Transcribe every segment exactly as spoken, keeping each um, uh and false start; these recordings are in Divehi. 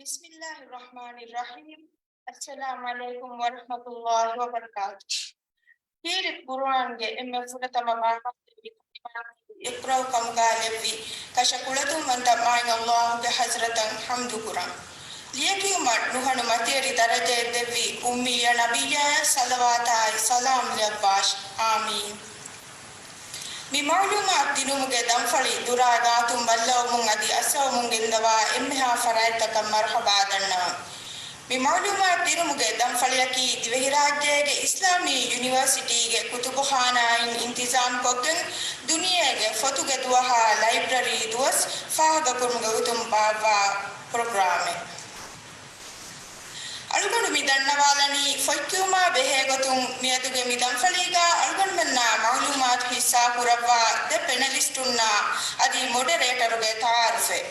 بسم الله الرحمن الرحيم. السلام عليكم ورحمة الله وبركاته. ހީރި ޤުރުއާންގެ އެންމެ ފުރަތަމަ މާހައްދެވި އިޤްރާއު ކަމުގައި ލެއްވި ކަށަ ކުޅަދުންވަންތަ މާތް ﷲ ގެ ޙަޟްރަތަށް ޙަމްދު ކުރަން. ލިޔެކިޔުމަށް ނުހަނު މަތިވެރި ދަރަޖައެއް ދެއްވި އުއްމީ ނަބިއްޔާއަށް ޞަލަވާތާއި ސަލާމް ލެއްވާށި. އާމީން. މި މަޢުލޫމާތު ދިނުމުގެ ދަންފަޅި ދުރާ ގާތުން ބައްލަވަމުން އަދި އައްސަވަމުން ގެންދަވާ އެންމެހާ ފަރާތްތަކަށް މަރުޙަބާ ދަންނަވަން. މި މަޢުލޫމާތު ދިނުމުގެ ދަންފަޅިއަކީ ދިވެހިރާއްޖޭގެ އިސްލާމީ ޔުނިވަރސިޓީގެ ކުތުބުޚާނާއިން އިންތިޒާމްކޮށްގެން، ދުނިޔޭގެ ފޮތުގެ ދުވަހާ ލައިބްރަރީ ދުވަސް ފާހަގަކުރުމުގެ ގޮތުން ބާއްވާ ޕްރޮގްރާމެއް. އަޅުގަނޑު މި ދަންނަވާލަނީ ފޮތްކިޔުމާ ބެހޭ ގޮތުން މިއަދުގެ މި ދަންފަޅީގާ އަޅުގަނޑުމެންނާ މަޢުލޫމާތު ހިއްސާ ކުރައްވާ ދެ ޕެނެލިސްޓުންނާ އަދި މޮޑެރޭޓަރުގެ ތަޢާރުފެއް.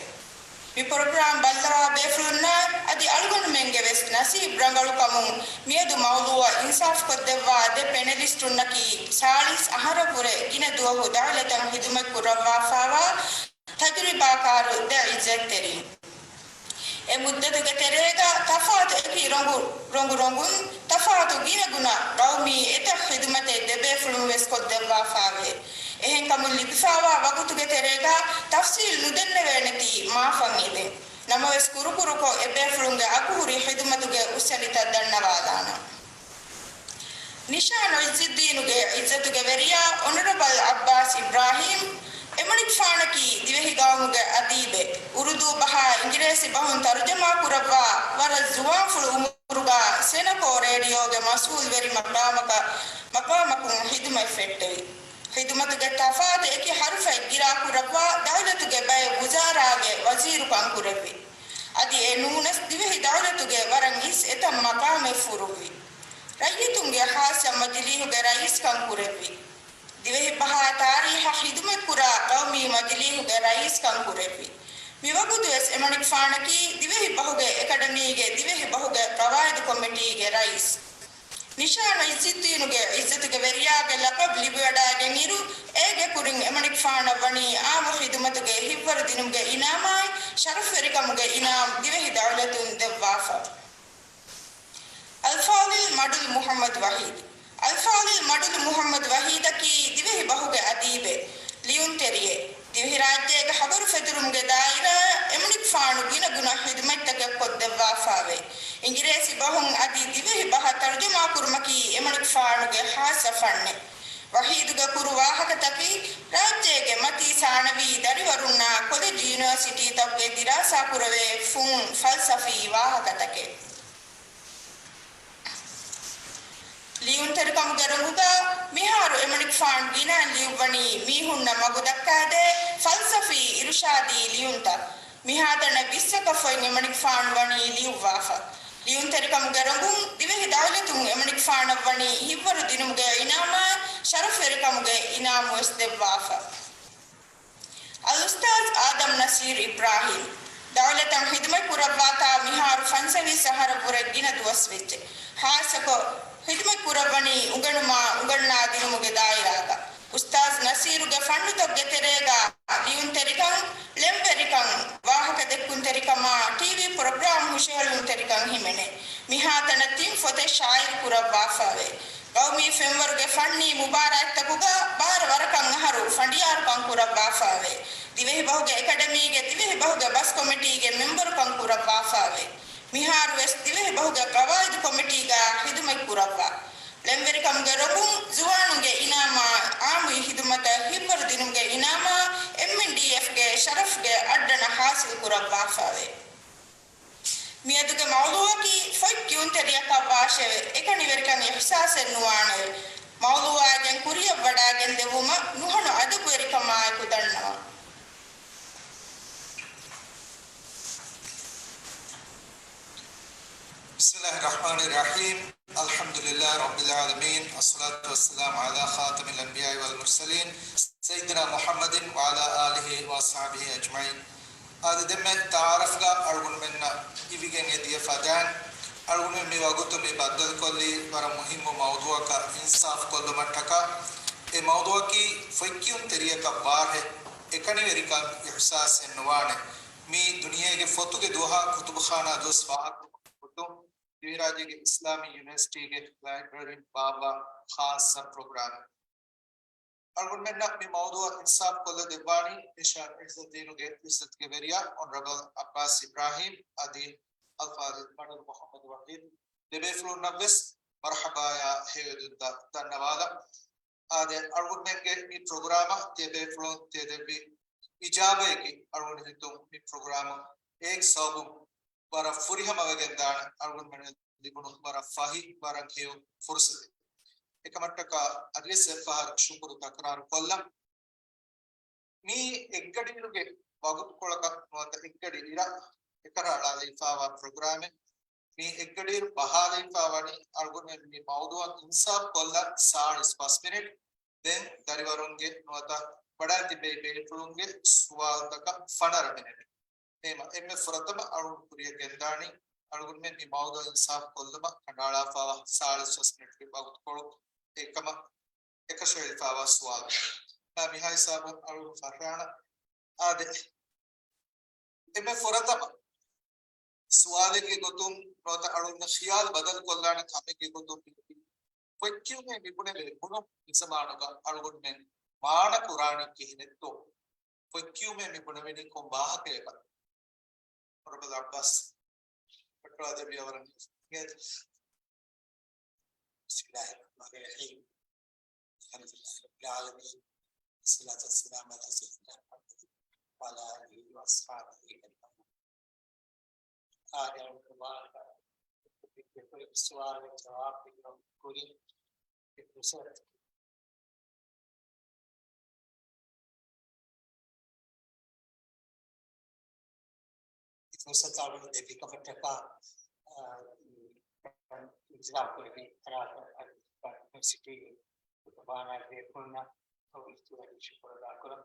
މި ޕްރޮގްރާމް ބައްލަވާ ބޭފުޅުންނާ އަދި އަޅުގަނޑުމެންގެ ވެސް ނަސީބު ރަނގަޅުކަމުން މިއަދު މައުޟޫޢަށް އިންސާފުކޮށްދެއްވާ ދެ ޕެނެލިސްޓުންނަކީ ސާޅީސް އަހަރަށްވުރެ ގިނަ ދުވަހު ދައުލަތަށް ޚިދުމަތް ކުރައްވާފާވާ ތަޖުރިބާކާރު ދެ ޢިއްޒަތްތެރިން. އެ މުއްދަތުގެ ތެރޭގަ ތަފާތު އެކި ރޮނގު، ރޮނގު ރޮނގުން ތަފާތު ގިނަގުނަ ޤައުމީ އެތައް ޚިދުމަތެއް ދެބޭފުޅުން ވެސް ކޮށްދެއްވާފާވޭ. އެހެންކަމުން ލިބިފާވާ ވަގުތުގެ ތެރޭގަ ތަފްސީލް ނުދެންނެވޭނެތީ މާފަށް އެދެން. ނަމަވެސް ކުރުކުރުކޮށް އެބޭފުޅުންގެ އަގުހުރި ޚިދުމަތުގެ އުއްސަނިތައް ދަންނަވާލާނަން. ނިޝާން ޢިއްޒުއްދީނުގެ ޢިއްޒަތުގެ ވެރިޔާ އޮނަރަބަލް ޢައްބާސް އިބްރާހީމް އެމަނިކުފާނަކީ ދިވެހި ގައުމުގެ އަދީބެއް. އުރުދޫ ބަހާ އިނގިރޭސި ބަހުން ތަރުޖަމާ ކުރައްވާ ވަރަށް ޒުވާންފުޅު އުމުރުގާ ސެނަކޯ ރޭޑިއޯގެ މަސްއޫލްވެރި މަޤާމަކަށް، މަޤާމަކުން ޚިދުމަތް ފެއްޓެވި. ޚިދުމަތުގެ ތަފާތު އެކި ޙަރުފެއް ގިރާ ކުރައްވާ ދައުލަތުގެ ބައެއް ވުޒާރާގެ ވަޒީރުކަން ކުރެއްވި. އަދި އެ ނޫނަސް ދިވެހި ދައުލަތުގެ ވަރަށް އިސް އެތައް މަޤާމެއް ފުރުއްވި. ރައްޔިތުންގެ ޚާއްޞަ މަޖިލީހުގެ ރައީސްކަން ކުރެއްވި. ދިވެހި ބަހާ ތާރީޚަށް ޚިދުމަތް ކުރާ ޤައުމީ މަޖިލީހުގެ ރައީސްކަން ކުރެއްވި. މިވަގުތުވެސް އެމަނިކުފާނަކީ ދިވެހި ބަހުގެ އެކަޑަމީގެ ދިވެހި ބަހުގެ ޤަވާއިދު ކޮމިޓީގެ ރައީސް. ނިޝާން ޢިއްޒުއްދީނުގެ ޢިއްޒަތުގެ ވެރިޔާގެ ލަޤަބު ލިބިވަޑައިގެން އިރު، އޭގެ ކުރިން އެމަނިކުފާނަށް ވަނީ އާއްމު ޚިދުމަތުގެ ހިތްވަރު ދިނުމުގެ އިނާމާއި، ޝަރަފްވެރިކަމުގެ އިނާމް ދިވެހި ދައުލަތުން ދެއްވާފަ. އަލްފާޟިލް މަޑުލް މުޙައްމަދު ވަޙީދު. އަލްފާޟިލް މަޑުލް މުޙައްމަދު ވަޙީދަކީ ދިވެހި ބަހުގެ އަދީބެއް، ލިޔުންތެރިއެއް. ދިވެހިރާއްޖޭގެ ޚަބަރު ފެތުރުމުގެ ދާއިރާއަށް އެމަނިކުފާނު ގިނަގުނަ ޚިދުމަތްތަކެއް ކޮށްދެއްވާފާވޭ. އިނގިރޭސި ބަހުން އަދި ދިވެހި ބަހަށް ތަރުޖަމާކުރުމަކީ އެމަނިކުފާނުގެ ޚާއްޞަ ފަންނެއް. ވަޙީދުގެ ކުރު ވާހަކަތަކީ ރާއްޖޭގެ މަތީ ސާނަވީ ދަރިވަރުންނާ ކޮލެޖް ޔުނިވަރސިޓީތަކުގެ ދިރާސާކުރެވޭ ފުން، ފަލްސަފީ ވާހަކަތަކެއް. ލިޔުންތެރިކަމުގެ ރޮނގުގަ މިހާރު އެމަނިކުފާނު ގިނައިން ލިޔުއްވަނީ މީހުންނަށް މަގު ދައްކާދޭ ފަލްސަފީ އިރުޝާދީ ލިޔުންތައް. މިހާތަނަށް ވިއްސަކަށް ފަހު އެމަނިކުފާނު ވަނީ ލިޔުއްވާފަ. ލިޔުންތެރިކަމުގެ ރޮނގުން ދިވެހި ދައުލަތުން އެމަނިކުފާނަށް ވަނީ ހިތްވަރު ދިނުމުގެ އިނާމާއި، ޝަރަފްވެރިކަމުގެ އިނާމު ވެސް ދެއްވާފަ. އަލްއުސްތާޛް އާދަމް ނަސީރު އިބްރާހީމް، ދައުލަތަށް ޚިދުމަތް ކުރައްވާތާ މިހާރު ފަންސަވީސް އަހަރަށްވުރެ ގިނަ ދުވަސް ވެއްޖެ. ޚާއްޞަކޮށް، ޚިދުމަތް ކުރައްވަނީ އުނގެނުމާ އުނގަންނާ ދިނުމުގެ ދާއިރާގަ. އުސްތާޛް ނަސީރުގެ ފަންނުތަކުގެ ތެރޭގަ ލިޔުންތެރިކަން، ޅެންވެރިކަން، ވާހަކަދެއްކުންތެރިކަމާ، ޓީވީ ޕްރޮގްރާމް ހުށަހެޅުންތެރިކަން ހިމެނޭ. މިހާތަނަށް ތިން ފޮތެއް ޝާއިޢު ކުރައްވާފައވޭ. ގައުމީ ފެންވަރުގެ ފަންނީ މުބާރާތްތަކުގަ ބާރަ ވަރަކަށް އަހަރު ފަނޑިޔާރުކަން ކުރައްވާފައވޭ. ދިވެހިބަހުގެ އެކަޑަމީގެ ދިވެހިބަހުގެ ބަސް ކޮމިޓީގެ މެމްބަރުކަން ކުރައްވާފައވޭ. މިހާރުވެސް ދިވެހިބަހުގެ ޤަވާއިދު ކޮމިޓީގަ ޚިދުމަތް ކުރައްވާ. ޅެންވެރިކަމުގެ ރޮނގުން ޒުވާނުންގެ އިނާމާ، އާއްމު ޚިދުމަތަށް ހިތްވަރު ދިނުމުގެ އިނާމާ، އެމްއެންޑީއެފްގެ ޝަރަފްގެ އައްޑަނަ ޙާޞިލް ކުރައްވާފައވޭ. މިއަދުގެ މައުޟޫޢަކީ ފޮތް ކިޔުންތެރިޔަކަށް ވާށެވެ! އެކަނިވެރިކަން އިޙްސާސެއް ނުވާނެވެ! މައުޟޫޢާއިގެން ކުރިޔަށްވަޑައިގެންދެވުމަށް ނުހަނު އަދަބުވެރިކަމާއެކު ދަންނަވަން. بسم الله الرحمن الرحيم. الحمد لله رب العالمين. الصلاة والسلام على خاتم الأنبياء والمرسلين سيدنا محمد وعلى آله وأصحابه أجمعين. އާދެ، ދެންމެ ތަޢާރަފްގަ އަޅުގަނޑުމެންނަށް އިވިގެން އެދިޔަ ފަދައިން، އަޅުގަނޑުމެން މި ވަގުތު މި ބައްދަލުކޮށްލީ ވަރަށް މުހިއްމު މައުޟޫޢަކަށް އިންސާފު ކޮށްލުމަށްޓަކާ. އެ މައުޟޫޢަކީ ފޮތްކިޔުންތެރިޔަކަށް ވާށެ، އެކަނިވެރިކަން އިޙްސާސެއް ނުވާނެ. މީ ދުނިޔޭގެ ފޮތުގެ ދުވަހާ ކުތުބުޚާނާ ދުވަސް ފާހަގަކުރުމުގެ ގޮތުން ދިވެހިރާއްޖޭގެ އިސްލާމީ ޔުނިވަރސިޓީގެ ލައިބްރަރީން ބާއްވާ ޚާއްޞަ ޕްރޮގްރާމެއް. އަޅުގަނޑުމެންނަށް މި މައުޟޫޢަށް އިންސާފް ކޮށްލަ ދެއްވާނީ އޭޝިއާ ޢިއްޒަތްދީނުގެ ޢިއްޒަތުގެ ވެރިޔާ އޮނަރަބަލް ޢައްބާސް އިބްރާހީމް އަދި އަލްފާޟިލް މަޑުލް މުޙައްމަދު ވަޙީދު ދެބޭފުޅުންނަށްވެސް މަރްޙަބާޔާ ހެޔޮއެދުންތައް ދަންނަވާލަން. އާދެ، އަޅުގަނޑުމެންގެ މި ޕްރޮގްރާމަށް ދެބޭފުޅުން ތިޔަދެއްވި އިޖާބަޔަކީ އަޅުގަނޑު ހިތުން މި ޕްރޮގްރާމު އޭގެ ސަބަބުން ވަރަށް ފުރިހަމަވެގެންދާނެ. އަޅުގަނޑުމެން ލިބުނު ވަރަށް ފަހި، ވަރަށް ހެޔޮ ފުރުސަތެއް. އެކަމަށްޓަކާ އަދިވެސް އެއްފަހަރު ޝުކުރު ތަކުރާރު ކޮށްލަން. މީ އެއްގަޑިއިރުގެ ވަގުތުކޮޅަކަށް ނުވަތަ އެއްގަޑި އިރަށް އެކަށައަޅާލައިފާވާ ޕްރޮގްރާމެއް. މީ އެއްގަޑިއިރު ބަހާލައިފާ ވަނީ އަޅުގަނޑުމެން މި މައުޟޫޢަށް އިންސާފް ކޮށްލަން ސާޅީސް ފަސް މިނެޓް. ދެން ދަރިވަރުންގެ ނުވަތަ ވަޑައިގެން ތިބޭ ބޭފުޅުންގެ ސުވާލުތަކަށް ފަނަރަ މިނެޓް. އެހެންވީމަ އެންމެ ފުރަތަމަ އަޅުގަނޑު ކުރިއަށް ގެންދާނީ އަޅުގަނޑުމެން މި މައުޟޫޢަށް އިންސާފް ކޮށްލުމަށް ކަނޑައަޅާފާވާ ސާޅީސް ފަސް މިނެޓްގެ ވަގުތުކޮޅު. އެކަމަށް އެކަށައިފާވާ ސުވާލު. މިހާ ހިސާބުން އަޅުގަނޑު ފަށާނަ. އާދެ، އެންމެ ފުރަތަމަ ސުވާލެއްގެ ގޮތުން ނުވަތަ އަޅުގަނޑު ޚިޔާލު ބަދަލުކޮށްލާނެ ކަމެއްގެ ގޮތުން ފޮތްކިޔުމޭ މިބުނެވޭ ބުނު މިޒަމާނުގަ އަޅުގަނޑުމެން މާނަ ކުރާނީ ކިހިނެއްތޯ؟ ފޮތްކިޔުމޭ މިބުނެވެނީ ކޮން ވާހަކައެއްބާ؟ އޮނަރަބަލް ޢައްބާސް ފެއްޓުވާދެއްވިޔާ ވަރަށް ބެހޭ. بسم الله الرحمن الرحيم. الحمد لله رب العالمين. والصلاة والسلام على سيدنا محمد وعلى آله وأصحابه أجمعين. އާދެ، ސުވާލު ޖަވާބު ދިނުމަށް ކުރިން އެ ފުރުސަތު އެ ފުރުސަތު އަޅުގަނޑު ދެއްވި ކަމަށްޓަކާ، އާ، އިންތިޒާރު ކުރެއްވި އަރާ ޔުނިވަރސިޓީ ކުތުބުޚާނާގެ ބޭފުޅުންނަށް އިތުރަށް ޝުކުރު އަދާކުރަން.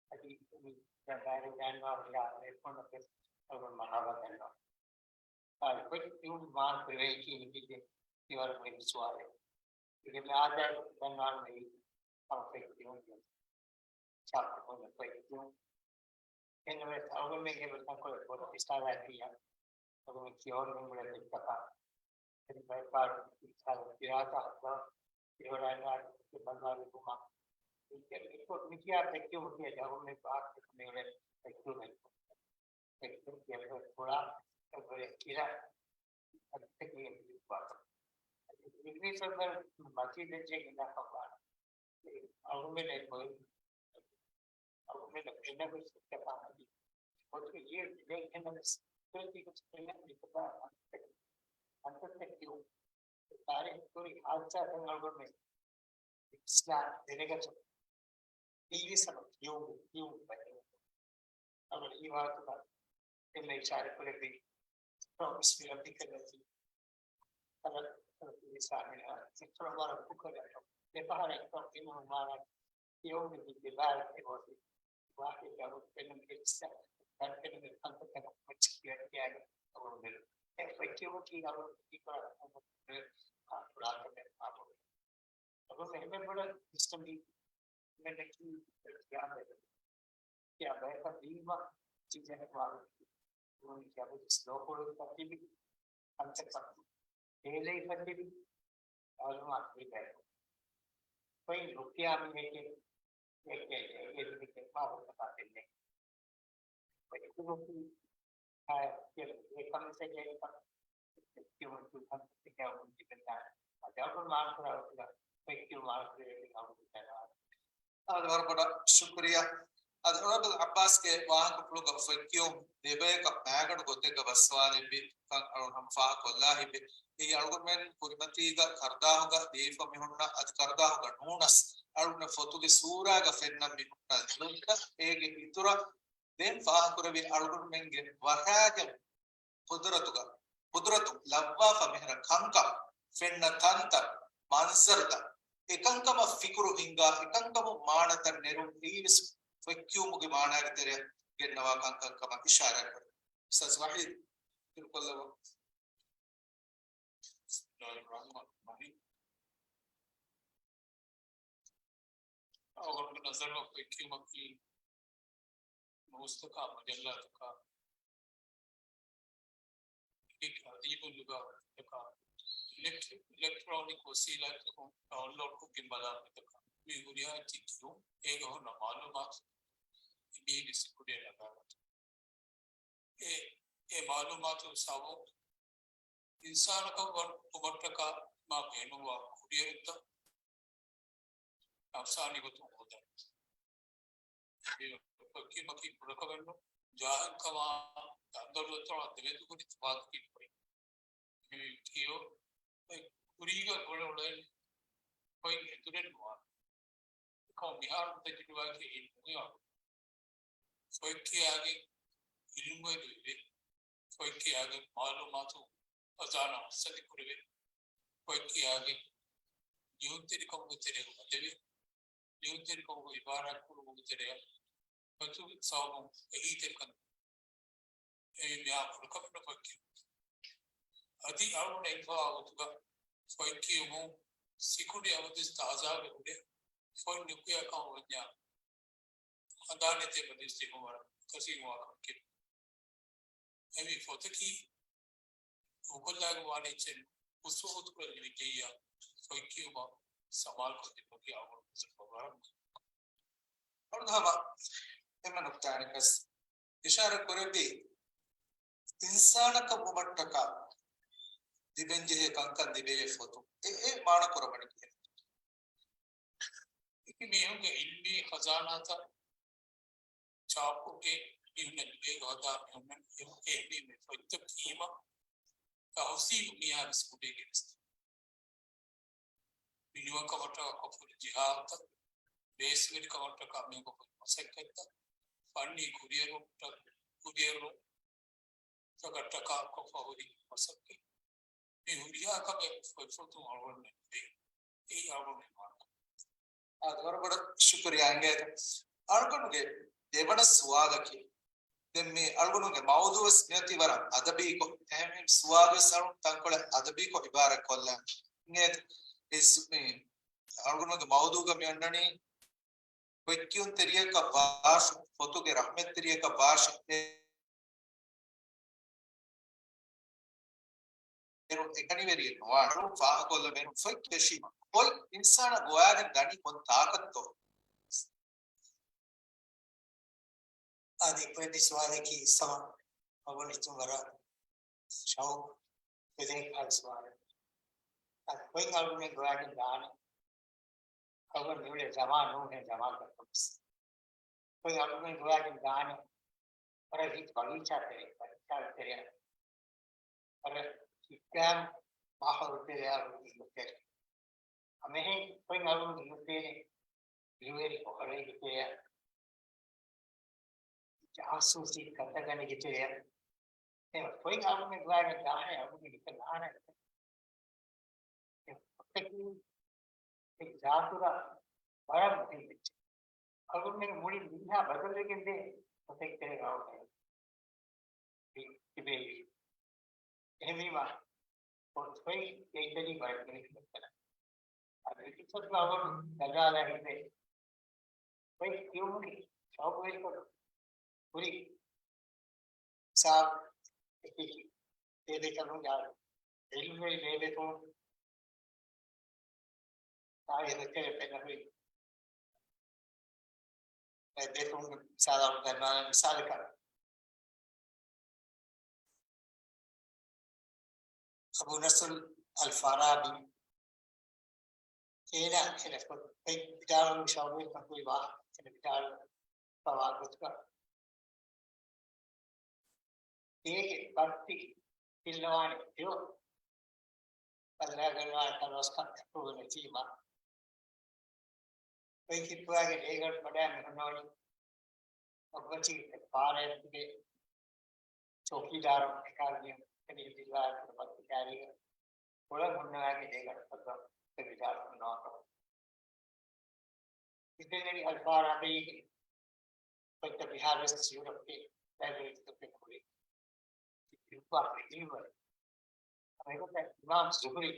އަދި މި ބައިވެރިވާންވާ ހުރިހާ ބޭފުޅުންނަށް ވެސް އަޅުގަނޑު މަރުޙަބާ ދަންނަވަން. އާ، ފޮތް ކިޔުން މާ ކުރެވޭކީ މި ވަރަށް މުހިންމު ސުވާލެއް. އޭގެ މި އާދައިގެ ދަންނާން ވެއްޖެ ހަމަ ފޮތް ކިޔުން، ޗާޕްކުރުން ފޮތް ކިޔުން. އެންމެ އަޅުގަނޑުމެންގެ ތަންކޮޅެއް ބޮޑަށް އިސާރާތިއްޔާ އަޅުގަނޑު ކިޔަވަން މި މުޅެ ދެއްކަފާ. އެ ބައި ފާޑު އިސާރާ ފިރާތާ ހައްދާ އެވަޑާއިނާ ބަންނާ ލިބުމަށް. މި ކިޔާ ފޮތް ކިޔުމުގެ އަޅުގަނޑުމެން ބާކީ މި މުޅެ ފޮތް ކިޔުމެއް. އެކު ކިޔަވަން ފުޅާ އެވަރެ ކިރާ އަދި ތެކެއް ލިބުވާ. އިނގިރޭސި މަތީ ދެއްޖެ ގިނަ ކަމާ. އަޅުމެން އެ ބޮއި. އަޅުމެން އެނަގު ސިއްތަކާ މަތި. އޮތު އިޔެ ދެ އެނަގު ސިއްތަކީ ގޮސް އެނަގު މިކަތާ އަންތަ-، އަންތައްތަ ކިޔު. ތާރީޚު ކުރި ހާދިސާތައް އަޅުގަނޑުމެން އިސްލާ ދެނެގަތު. އީވެސް ހަމަ ކިޔުން، ކިޔުން ބައެއް. އަޅުގަނޑު އީ ވާހަކަ އެންމެ އިޝާރަތް ކުރެއްވި، ޕްރޮފެސަރ އަބިކަލް ނަޒީރު. ހަމަ އިސްލާމީ އިސްލާމް ވަރަށް ކުކަލަ. ދެފަހަރަށް ކިޔުން މާނަ ކިޔުން ދިބާރަ ކެވޮތި. ވާހަކަ ގަވު ފެނުން އެއްސަ. ދަންފެނުން ކަންތަކަށް މައްޗަށް ކިޔަން ކިޔަން އަޅުގަނޑު. އެ ފޮތް ކިޔުމަކީ އަޅުގަނޑު ކުރާ ކުރާ ކަމެއް އާބޮޑު. އަޅުގަނޑު އެންމެ ބޮޑަށް ވިސްނަންވީ މެންނަކީ ކިޔާ ބައެއް. ކިޔާ ބަޔަކަށް ވީމަ ޗިޖެނެ ވާ ގުޅުން ކިޔާ ބައެއް ސްލޯކޮޅު ކަތިބި ކަންތައް ހޭލައި ކަތިބި މައުލޫމާތު ހިބެ. ފޮތް ނުކިޔާ މީހެކޭ އެ މާ ހުރަތަކާ ދެންނެ. އެކަމަކީ، އާ، އެ، އެ ކަމެއް ކަމެއް ކިޔުމަކީ ކަންތައްތަކެއް އަޅުގަނޑު ލިބެންދާނެ. އަދި އަޅުގަނޑު މާނަކުރާ ގޮތުގަ ފޮތް ކިޔުމަކީ އަޅުގަނޑު ލިބެންދާނެ. އާދެ، ވަރަށް ބޮޑަށް ޝުކުރިއްޔާ. އަދި އޮނަރަބަލް އައްބާސްގެ ވާހަކަފުޅުގަ ފޮތް ކިޔުން ދެބަޔަކަށް މައިގަނޑު ގޮތެއްގަ ބައްސަވާލެއްވި ކަން އަޅުގަނޑު ހަމަ ފާހަގަކޮށްލާ ހިތްވޭ. އެއީ އަޅުގަނޑުމެން ކުރިމަތީގަ ކަރުދާހުގަ ދީފަ މި ހުންނަ، އަދި ކަރުދާހުގަ ނޫނަސް އަޅުގަނޑު ފޮތުގެ ސޫރާގަ ފެންނަ މި ހުންނަ ލޮންތައް އޭގެ އިތުރަށް ދެން ފާހަގަކުރެއްވި އަޅުގަނޑުމެންގެ ވަރަށް ގިނަ ޤުދުރަތުގަ، ޤުދުރަތު ލައްވާފަ މިހިރަ ކަންކަން، ފެންނަ ތަންތަން، މަންޒަރުތައް، އެކަންކަމަށް ފިކުރު ހިންގާ، އެކަންކަމުން މާނަތައް ނެރުން، އެއީވެސް ފޮތްކިޔުމުގެ މާނާގެ ތެރެއަށް ގެންނަވާ ކަންކަން ކަމަށް އިޝާރާތްކުރޭ. އުސްތާޛް ވަޙީދު، ދިރުކޮށްލައްވަ. ބިސްމިއްލާހިއްރަޙްމާނިއްރަޙީމް. އަޅުގަނޑުގެ ނަޒަރުގަ ފޮތްކިޔުމަކީ ނޫސްތަކާ، މަޖައްލާތަކާ، އަދީބުން ލިބާ ވަރަށްތަކާ އިލެކްޓްރި-، އިލެކްޓްރޯނިކް ވަސީލާތަކުން ޑައުންލޯޑްކޮށްގެން ބަލާ ވަރަށްތަކާ މި ހުރިހާ އެއްޗެއް ކިޔުން އޭގަ ހުންނަ މައުލޫމާތު މީގެ ސިކުޑިއަށް ނަގާގަތުން. އެ، އެ މައުލޫމާތު ސަބަބުން އިންސާނަކަށް ވަން ކުމަށްޓަކާ މާ ބޭނުންވާ ކުރިއެރުންތައް ނަފްސާނީ ގޮތުން ހޯދަން. އެ ފޮތްކިޔުމަކީ ކުޑަކަމެއްނު، ޖާހިލްކަމާ ދަންދޮރުދަތޮޅާ ދެމެދުގަ ހުރި ތަފާތަކީ ފޮތް. މި ކިޔޯ ކުރީގަ ގުޅެ އުޅެން ފޮތް އެތުރެއް ނުވާނެ. އެކަމަ މިހާރު ތަޖުރިބާއަކީ އެއީ ނުވާ. ފޮތްކިޔާގެން އިލްމުވެރިވެ، ފޮތްކިޔާގެން މައުލޫމާތު ޚަޒާނާ މުއްސަނދި ކުރެވެ، ފޮތްކިޔާގެން ލިޔުންތެރިކަމުގެ ތެރެއަށް އަދެވެ، ލިޔުންތެރިކަމުގެ އިބާރާތްކުރުމުގެ ތެރެއަށް މަތު ސަބަބުން އެހީތެރިކަން އެ މިހާ ކުޑަކަމެއް ނުފޮތްކިޔުން. އަދި އަޅުގަނޑަށް އެންފަވާ ގޮތުގަ ފޮތްކިޔުމުން ސިކުޑި އަބަދުވެސް ތާޒާވެ އުޅޭ. ފޮތް ނުކިޔާ ކަމަށް ވަންޏާ ހަނދާނެތޭ މަޖިލިސް ޖެހުން ވަރަށް ކަސީމުވާ ކަމެކެވެ. އެމީ ފޮތަކީ އުކުލާގެ ވާނެ އެއްޗެއް އުސޫލު ކުރެއްވި ޖެއްޔާ ފޮތްކިޔުމަށް ސަމާލުކޮށްދިނުމަކީ އަޅުގަނޑު ވަރަށް މުހިންމު. އަޅުގަނޑު ހަމަ އެންމެ ނުކްތާއެއް ވެސް އިޝާރާތް ކުރެއްވި، އިންސާނަކަށް ވުމަށްޓަކާ ލިބެންޖެހޭ ކަންކަން ލިބޭ ފޮތު. އެ، އެ މާނަ ކުރަމަނި ކިހިނެއް؟ އެކި މީހުންގެ އިލްމީ ޚަޒާނާތައް ޗާޕުކޮށްގެން މީހުންނަށް ލިބޭ ގަވަދާ މީހުންނަށް އެ، އެ މީ ފޮތްތައް ކީމަ ތަހުސީލު މިހާ ވެސް ކުޑައިގެން ވެސް. މި ނިވަން ކަމަށްޓަކާ ކޮށްފަހުރި ޖިހާދުތައް، ބޭސްވެރި ކަމަށްޓަކާ މި ކޮށްފަހުރި މަސައްކަތްތައް، ފަންނީ ކުރިއެރުންތައް، ކުރިއެރުންތަކަށްޓަކާ ކޮށްފަހުރި މަސައްކަތް، މި ހުރިހާ ކަމެއް ފޮތްފޮތުން އަޅުގަނޑުމެން ލިބޭ. އެއީ އަޅުގަނޑުމެން މާނަ. އާ، ވަރަށް ބޮޑަށް ޝުކުރިއްޔާ އިނގޭތަ. އަޅުގަނޑުގެ ދެވަނަ ސުވާލަކީ، ދެން މި އަޅުގަނޑުގެ މައުޟޫޢުވެސް މިއޮތީ ވަރަށް އަދަބީކޮށް، އެހެންވީމަ ސުވާލުވެސް އަޅުގަނޑު ތަންކޮޅެއް އަދަބީކޮށް އިބާރާތްކޮށްލާން އިނގޭތަ. އެ ސު-، މި އަޅުގަނޑުގެ މައުޟޫޢުގަ މި އޮންނަނީ ފޮތްކިޔުންތެރިޔަކަށް ވާށި، ފޮތުގެ ރަޙްމަތްތެރިޔަކަށް ވާށި، އޭރު އެކަނިވެރިއެއް ނުވާނެ. ފާހަގަކޮށްލަމޭ ފޮތް ކެށީމަ ފޮތް އިންސާނާ ގޮވާގެން ދަނީ ކޮން ތާކަށްތޯ؟ އަދި ކުރެއްވި ސުވާލަކީ ސަމަ އަބުނިތުން ވަރަށް ޝައުޤު ފެދޭ ކަހަލަ ސުވާލެއް. އަދި ކޮތް އަޅުގަނޑުމެން ގޮވާގެން ދާނެ؟ އަޅުގަނޑު މިއުޅޭ ޒަމާން ނޫނޭ ޒަމާންތައް ކޮންސް. ކޮތް އަޅުގަނޑުމެން ގޮވާގެން ދާނެ؟ ވަރަށް ރީތި ބަގީޗާ ތެރެ، ބަގީޗާ ތެރެއަށް. ވަރަށް ސިސްޓަމް މާހައުލު ތެރެއަށް އަޅުގަނޑު އިންނަ ތެރެ. ހަމައެހެން ކޮތް އަޅުގަނޑު އިންނަ ތެރެ، ރިވެރި ކޮހަޅައިގެ ތެރެއަށް. ޖާސޫސީ ކަންތައް ގަނެގެ ތެރެއަށް. އެ ކޮތް އަޅުގަނޑު ގޮވާގެން ދާނެ އަޅުގަނޑު ހިތަށް ނާނެ. އެ ފޮތަކީ އެ ޒާތުގަ ވަރަށް މުހިންމު އެއްޗެއް. އަޅުގަނޑުމެން މުޅި ދުނިޔެ ބަދަލުވެގެންދޭ ފޮތެއް ތެރެ ރައުގައި ތިބޭ. އެހެންވީމަ ފޮތް އެއްޗެހި ބައެއް މިނިސް އަދި އިތުރަށް އަވަރު ދަގާލަ ހިތެއް ފޮތް ކިޔުމުގެ ޝައުޤުވެރިކޮށް ހުރި ސާ އެކި ބޭބެކަމުގެ އިލްމުވެރި ބޭބެކު ތާއި ހެދެކެ ފެންނަ ހުރި ބޭބެކު މިސާލަށް ދަންނާނެ މިސާލަކަށް އަބޫ ނަޞްރު އަލް ފާރާބީ އޭނާ އޭނަ ވިދާޅުވި ޝައުޤުވެރިކަން ހުރި ވާހަކަ އޭނަ ވިދާޅުވި ވާހަކަ ގޮތުގަ އޭގެ ބައްތި ފިއްލަވާނެ ދެއޮ ބައްލަވާގަންނަވާނެ ތަނަވަސްކަން އެކުގަ ނެތީމަ އޮތް ކިއްޕުގަ ރޭގަނޑު ބަޑާ މި ހުންނަވަނީ އޮއްވަތި ފާރައެއް ތިބޭ ޗޮކީދާރު އެކާލި އެނި ދިލާ ކުރު ބައްތި ކާރީގަ ކޮޅަށް ހުންނަވާގެ ރޭގަނޑު ކޮށްލަ އެ ވިދާޅު ހުންނަވާކަމަށް. މި ފެންނަނީ އަލް ފާރާބީގެ ފޮތްތައް މިހާރުވެސް ޔޫރަޕްގެ ލައިބްރަރީތަކުގަ ހުރި އިލްމުވެރި. އަމިއްލަ އިމާމް ޒުހުރީ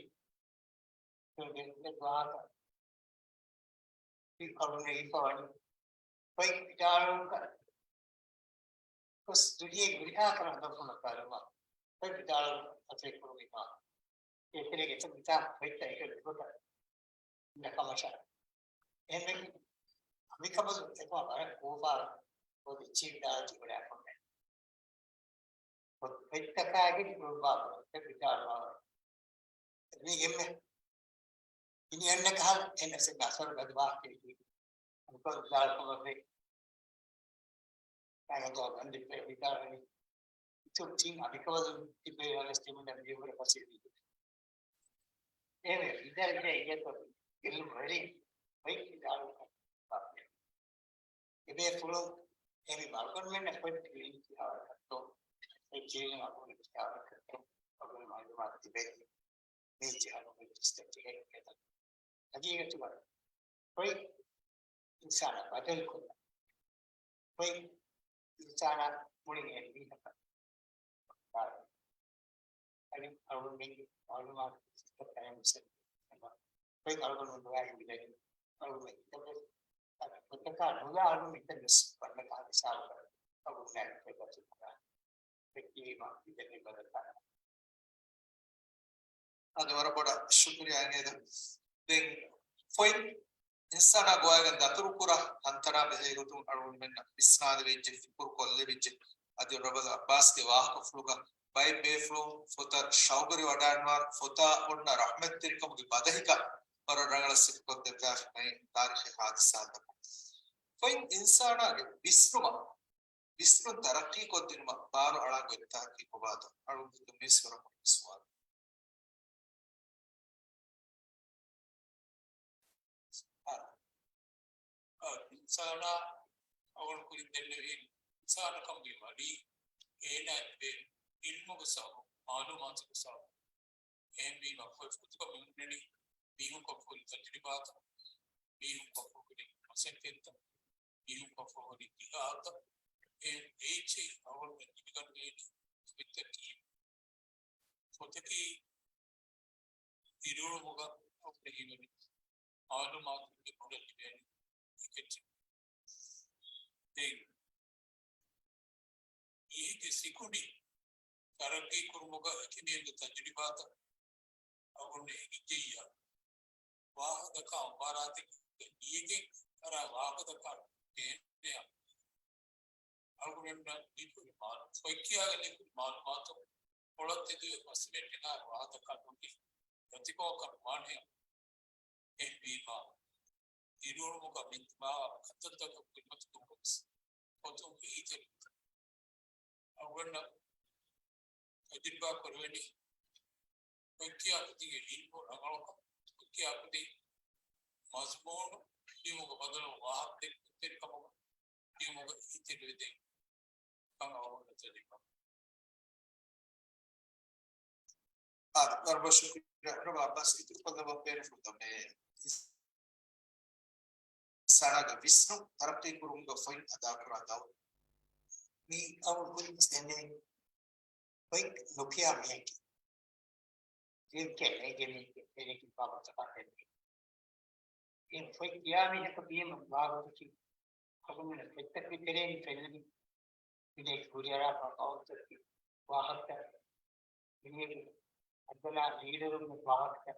ވާހަކަ އަޅުގަނޑު ހިފަވަނީ ފޮތް ވިދާޅުވުމުގަ ގޮސް ދުނިޔޭގެ ހުރިހާ ކަމެއް ހަދަފުން ކާރުވާ ވިދާޅު އަތެއް ކުރުމީމާ، އޭތެރޭގެ އެތައް މިތާ ފޮތްތައް އެކަ ދުވަތަ ނަކަމަށާ. އެހެންވެ، އަމިކަމަލު އެކު ވަރަށް ކޯފާ ބޮޑު އެއްޗެއް ވިދާޅު ޖެހުނާ ކޮންމެ. ފޮތްތަކާގެ ކުރުބާ ފޮތްތައް ވިދާޅުވާ. މީގެންމެ އިނިއަންނަ ކަހަލަ އެން އެސް އެން އަސަރު ގަދުވާ ކެއި. އަންކަލް ވިދާޅުކުރުމަށްވެ. އަންކަލް ގަންދި ވިދާޅުވި. އިތުރު ތިން އަނިކަވަލުން ތިބޭ ވަރަސް ތިމުން މިޔުވަރަ ފަސޭހަ ވީ. އެހެންވެ، ވިދާޅުވެ އިނގޭތޯ އިލްމުވެރިން ވައި ވިދާޅުވާ. އެބޭފުޅުން އެމީ މަރުގަނޑުމެންނަށް ކޮން ކިޔެވިން ކިޔާވަރަކަށްތޯ، އެ ކިޔެވިން އަގުން ކިޔާވަރަކަށްތޯ، އަގުން މައުލޫމާތު ތިބޭ. މީ ޖެހަނު މި ސްޓެޕް އެއް ހަގީގަތުގަ ކޮއި އިންސާނާ ބަދަލުކޮށްލާ. ކޮއި އިންސާނާ މުޅިން އެ މީހަކަށް އަދި އަޅުގަނޑުމެންގެ މައުލޫމާތު ސިސްޓަމް ކައިމު ސެން ކޮއި އަޅުގަނޑު ނުވާ ހިނގިދެނީ އަޅުގަނޑު ހިތަށްވެސް އަދި ގޮތަކާ ނުލާ އަޅުގަނޑު ހިތަށްވެސް ވަންނަކާ ހިސާބަކަށް އަޅުގަނޑު ނާއި ކޮއި ބަތު ކުރާ. ދެއްކީމަ މިދެންނެވި ބަދަލުތައް. އަދި ވަރަށް ބޮޑަށް ޝުކުރިޔާ އިނގޭތަ. ދެން ފޮތް އިންސާނާ ގޮވާގެން ދަތުރުކުރާ ކަންތަރާ ބެހޭ ގޮތުން އަޅުގަނޑުމެންނަށް ވިސްނާލެވިއްޖެ، ފިކުރު ކޮށްލެވިއްޖެ. އަދި އޮނަރަބަލް އައްބާސްގެ ވާހަކަފުޅުގަ ބައެއް ބޭފުޅުން ފޮތަށް ޝައުގުވެރިވަޑައިގަންނަވާ، ފޮތާ އޮންނަ ރަޙްމަތްތެރިކަމުގެ ބަދަހިކަން ވަރަށް ރަނގަޅަށް ސިފަކޮށްދެއްވާފައި ތާރީޚީ ހާދިސާތަކުން. ފޮތް އިންސާނާގެ ވިސްނުމަށް ވިސްނުން ތަރައްޤީކޮށްދިނުމަށް ބާރު އަޅާ ގޮތްތަކަކީ ކޮބާތޯ؟ އަޅުގަނޑު މި ސުވަރަކުން ސުވާލު. އާ، އާ، އިންސާނާ އަޅުގަނޑު ކުރިން ދެންނެވި އިންސާނަކަމުގެ ވަޑީ އޭނާ އެއްވެ އިލްމުގެ ސަބަބު، މައުލޫމާތުގެ ސަބަބު. އެހެންވީމަ ފޮތްފޮތުގަ މި ހުންނަނީ މީހުން ކޮށްފަހުރި ތަޖުރިބާތައް، މީހުން ކޮށްފަހުރި މަސައްކަތްތައް، މީހުން ކޮށްފަހުރި ދިހާތައް، އެ އެއްޗެއް އަޅުގަނޑުމެން ލިބިގަންނަވަނީ ފޮތްތަކީ. ފޮތަކީ ދިރިއުޅުމުގަ އަޅުގަނޑު ހީވަނީ މައުލޫމާތު ބޮޑަށް ލިބޭނެ އެކައްޗެއް. ދެން މީހެއްގެ ސިކުނޑި ތަރައްގީ ކުރުމުގަ އެކި މީހުންގެ ތަޖުރިބާތައް އަޅުގަނޑު ހިނގިއްޖެއްޔާ، ވާހަކަދައްކާ އަނބާރާތެއްގެ ނިޔަގެން އަރާ ވާހަކަދައްކާ ގޭނެއަށް އަޅުގަނޑަށް ލިބުނު މާލޫ-، ފޮތް ކިޔާގެން ލިބުނު މާލޫމާތު ކޮޅަށް ތެދުވެ ފަސް މިނެޓެއް ނާރު ވާހަކަދައްކާ ނުދީ ރަތިކޮޅަކަށް ނުވާނެއަށް. އެހެންވީމާ، ދިރިއުޅުމުގަ މި ދިމާވާ ކަންތައްތަކަށް ކުރިމަތިލުމުގަސް ފޮތުން އެހީތެރިވުންތައް އަޅުގަނޑަށް ތަޖުރިބާ ކުރެވެނީ، ފޮތް ކިޔާ ކުދިންގެ އިލްމު ރަނގަޅުކަމަށް، ފޮތް ކިޔާ ކުދިން މަޒުމޫނު ލިޔުމުގެ ބަދަލު ވާހަކަ ދެއްކުންތެރިކަމުގަ ލިޔުމުގަ އެހީތެރިވެދޭ ކަން އަޅުގަނޑަށް ތަޖުރިބާ. އާދެ، ވަރަށް ބޮޑަށް ޝުކުރިއްޔާ. އޮނަރަބަލް އައްބާސް، އިތުރުކޮށްލައްވަން ބޭނުންފުޅު ދަމޭ. އިންސާނާގެ ވިސްނުން ތަރައްޤީ ކުރުމުގަ ފޮތް އަދާކުރާ ދައުރު. މި އައު ކުރިން ދެންނެވި ފޮތް ނުކިޔާ މީހެއްގެ އެ ފޮތް ކިޔާ މީހަކަށް ވީމަ ވާގޮތަކީ، އަޅުގަނޑު ފޮތްތަކުގެ ތެރެއިން ފެންނަނީ މި ކުރިއަރާ ބައްކަވަންތަކުގެ ވާހަކަ، މި އަދަނާ ލީޑަރުންގެ ވާހަކަ.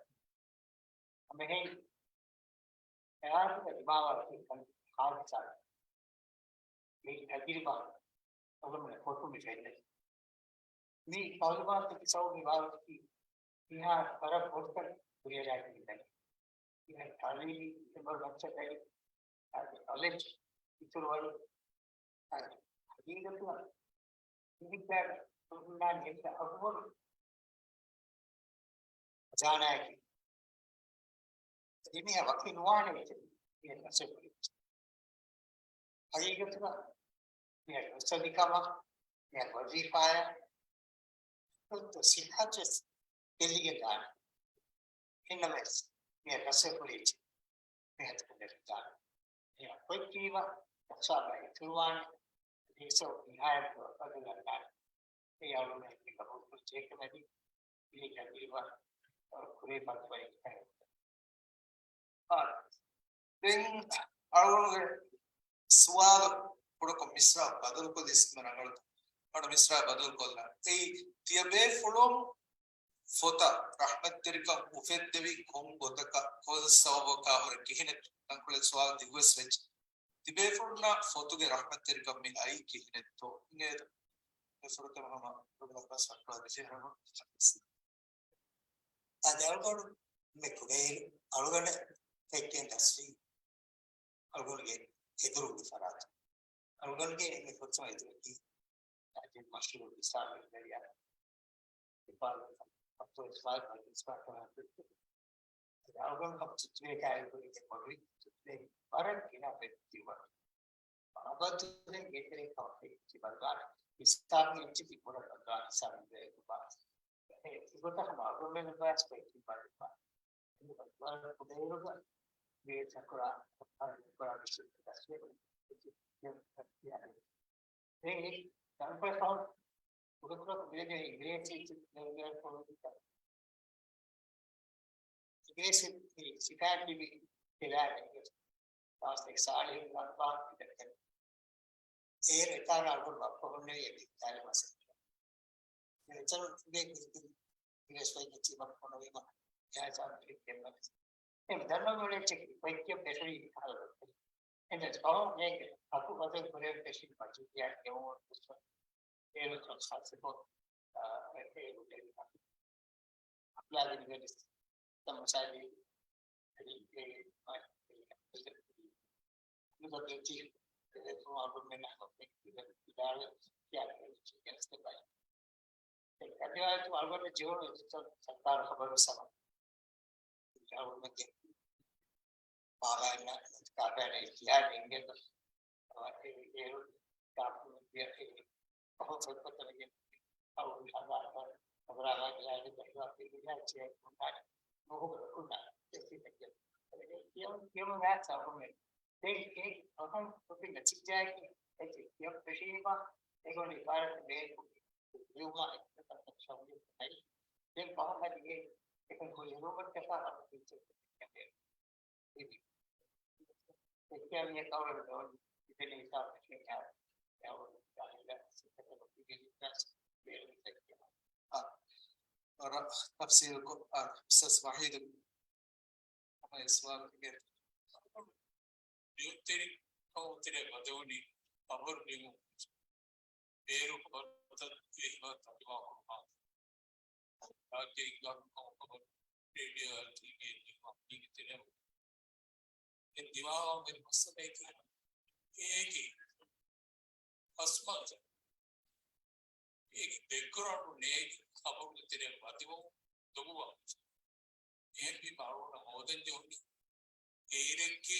ހަމައެހެން އެއާއެކު ދިމާވާ ހާދިސާ މި ތަޖުރިބާ އަޅުގަނޑު ފޮތުން މި ފެންނަނީ. މި މައުލޫމާތު ސަބަބުން ވާގޮތަކީ މިހާރު ވަރަށް ބޮޑުތަން ކުރިއަރާގެން އިންނަނީ. މިހާރު ތައުލީމީ އެއްވަރު މައްޗަށް އައި، އަދި ނޮލެޖް އިތުރުވަރު އަދި ހަގީގަތުގަ މިހިތާގެ ހުންނާނެ އެއްވެސް އަގުބޮޑު ޚަޒާނާއަކީ. އެމީހާ ވަކި ނުވާނެ އެއްޗެއް މި ރަސްކުރި. ހަގީގަތުގަ މި ރަސްކަމަށް، މި ވަޒީފާއަށް ހުއްދަ ސިއްހަތުވެސް ގެއްލިގެން ދާނެ. އެހެންނަމަވެސް މި ރަސްކުރި އެއްޗެއް މި ހަތަކުން ދެރަ ދާނެ. މި ކޮއްޗީމަ ރަސްކަމާ އިތުރުވާނެ. އެއީ ސޯ މިހާރު ބަދަލު އަންނާނެ. އެ އަޅުގަނޑު ގަބޫލުކޮށް ޖެހޭކަމަކީ މި ތަޖުރިބާ ކުރެވިފަ ވަނީ. އާ، ދެން އަޅުގަނޑުގެ ސުވާލު ކުޑަކޮށް މިސްރާބު ބަދަލުކޮށްލީސް މި ރަނގަޅު. އަޑު މިސްރާ ބަދަލު ކޮށްލާނެ. އެއީ ތިޔަބޭފުޅުން ފޮތަށް ރަޙްމަތްތެރިކަން އުފެއްދެވި ކޮން ގޮތަކަށް، ކޮން ސަބަބަކާ ހުރެ ކިހިނެއްތޯ؟ ތަންކޮޅެއް ސުވާލު ދިގުވެސް ވެއްޖެ. ތިބޭފުޅުންނަށް ފޮތުގެ ރަޙްމަތްތެރިކަން މި އައީ ކިހިނެއްތޯ؟ އިނގޭތަ؟ އެ ފުރަތަމަ ހަމަ ރަސްކުޅަ ދިފެހަރު އަދި އަޅުގަނޑު މި ކުޑައިރު އަޅުގަނޑަށް ފެއްޓެން ދަސްވީ އަޅުގަނޑުގެ އެދުރުގެ ފަރާތު. އަޅުގަނޑުގެ މި ފުރަތަމަ އެދުރަކީ އަދި މަޝްހޫރު އިސްލާމީ ދަރިޔާ އިޤްބާލް އަބްދުލް އިސްމާޢީލް އިސްމާޢީލް އަޅުގަނޑު ހަމަ ޗިއްޓިވެ ކާއި ކުރިގެ މޮޑުވި ޗިއްޓިވެ ވަރަށް ގިނަ ފެއްޓިވަ. އަބަދުގެ ގޭތެރެ ކަމަކީ ކިބަރުގާ ހިސާބު އެއްޗެކި ބުރަ ބައްގާ ހިސާބު ދޭ ކުބާ. އެ އިގޮތަށް ހަމަ އަޅުގަނޑުމެން ބާސް ފެއްޓި ބަލިފާ. ވަރަށް ކުޑައިރުގަ ވިޔަސް ކުރާ ކުރާ ވިޝި ދަސްވެ. އެ ތަންކޮޅެއް ފަހު ކުޑަކުޑަ ކުދިންގެ އިނގިރޭސި އިނގިރޭސި ސިކާއަތް ލިބި ފިލާ ދާސް ސާޅީހު ލަންބާ ކިލަކެން. އޭރު އެތާނަ އަޅުގަނޑު ބައްޕަ ހުންނެވި އެ ބިއްތާލި މަސައްކަތް. އެތަނު ތިބޭ ކުދިން އިނގިރޭސި ވައްޔަ ތިބަ ކޮނޮވީމަ އެހާ ސާބިތު ކެއްމަ އެ ދަންނަ ގޮޅެއްޗެއް ކޮއްޗެއް ބެފުރީ ކަހަލަ. އެން ދެން ފަހު މޭގެ އަކު ބަދަލު ކުރެވެން ފެށި މަޖިލިއާ ކެއުމުން ދުސްވަ އޭރު ޚާއްސަކޮށް، އާ، އެ، އެ، އެ، އަބްލާދިން ވެލިސް ތަމަސާލީ އެ، އެ، އެ، ނުދައްކައި އެ، އެ، އަޅުގަނޑުމެންނަށް ހަމަ އެ، އެ، އިދާރަ ކިޔާ އެ، އެ، އެ، އެ، އަދި އަޅުގަނޑު ޖެހުނު ސަރުކާރު ޚަބަރު ސަމަ އަޅުގަނޑުގެ ބާބާއިންނަށް ކާފައިން ކިޔާ އިނގޭތަ؟ އެ، އެ، ކާފަ އެ، އެ، ކިޔަމުން މާތް ސަބުމެ. ދެން އެ އަހަން ކޮފި ނެތިޖާއަކީ އެ ކިޔަން ފެށީމަ އެގޮނޑި އިބާރަތު ބޭކު ލިޔުމާ އެކަން ޝައުގު ނެތް. ދެން ފަހު އަދި އެ އެކަން ކުރިއެރުމަށްޓަކާ އަބަދު އެއްޗެއް އެ ކިޔަން މި ކައުރަ ނޯން އިތަނީ ސާފެކެއް ޔާ ޔާ އަ، ވަރަށް ތަފްސީލުކޮށް، އަ، އުސްތާޛް ވަޙީދު ހަމަ އެ ސުވާލު ކިޔޭ. މިއޮތްތެރި ކައުތެރެ ވަދެވުނީ ޚަބަރު ނިމުމުން ބޭރު ބަދަލު ކުރެވިފަ ތަރުޖަމާ ކުރުމާ، ރާއްޖޭގެ އިންގާރު ކަމަށް ޚަބަރު ރޭޑިއޯ އަދި ޓީވީ ނިމުމަށް މީގެ ތެރެއަށް އެ ދިމާވާ މެދު މައްސަލައެކޭ. އޭގެ ފަސްމައްޗަށް އޭގެ ބެކްގްރައުންޑު ނޭގި ޚަބަރުގެ ތެރެއަށް ވަދެވުން ދޮގުވާ އެހެންވީމަ އަޅުގަނޑަށް ހޯދަން ޖެހުނީ އޭރެއްގެ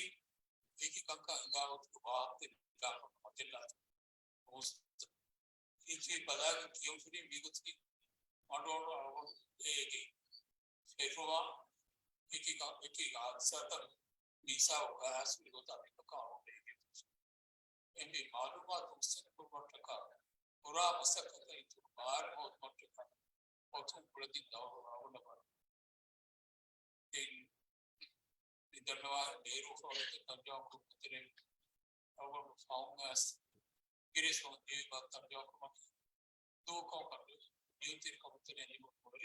އެކި ކަންކަން ހިނގާ ގޮތުގެ ވާހަކަ ނިގާކޮށް މަތިލާ އިނގިރޭސި ބަލާގެން ކިޔަން ފެށީ މިގޮތަކީ އަޑުއަޑު އަޅުގަނޑު އޭގެ ފެށުމާ އެކި ކަ-، އެކި ހާދިސާތައް މިސާލު ގާސް މިގޮތަށް މިކަކާ އަޅުގަނޑު އޭގެ އެންމެ މައުލޫމާތު މުއްސަނދި ކުރުމަށްޓަކާ ކުރާ މަސައްކަތަށް އިތުރު ބާރެއް ހޯދުމަށްޓަކާ އޮތުން ކުޅެދިން ދައުރު ރައުނަ ބަރު. ދެން މި ދަންނަވާ ބޭރު ފަހުރަތައް ތަރުޖަމާ ކުރުމުގެ ތެރެއިން އަޅުގަނޑު ފަހުން އައިސް އިނގިރޭސި ވަން ދިވެހި ބަހަށް ތަރުޖަމާ ކުރުމަކީ ދޫކޮށް ކަނޑު ނިޔުތިރި ކަމުތެރެ ނިމު ކުރެ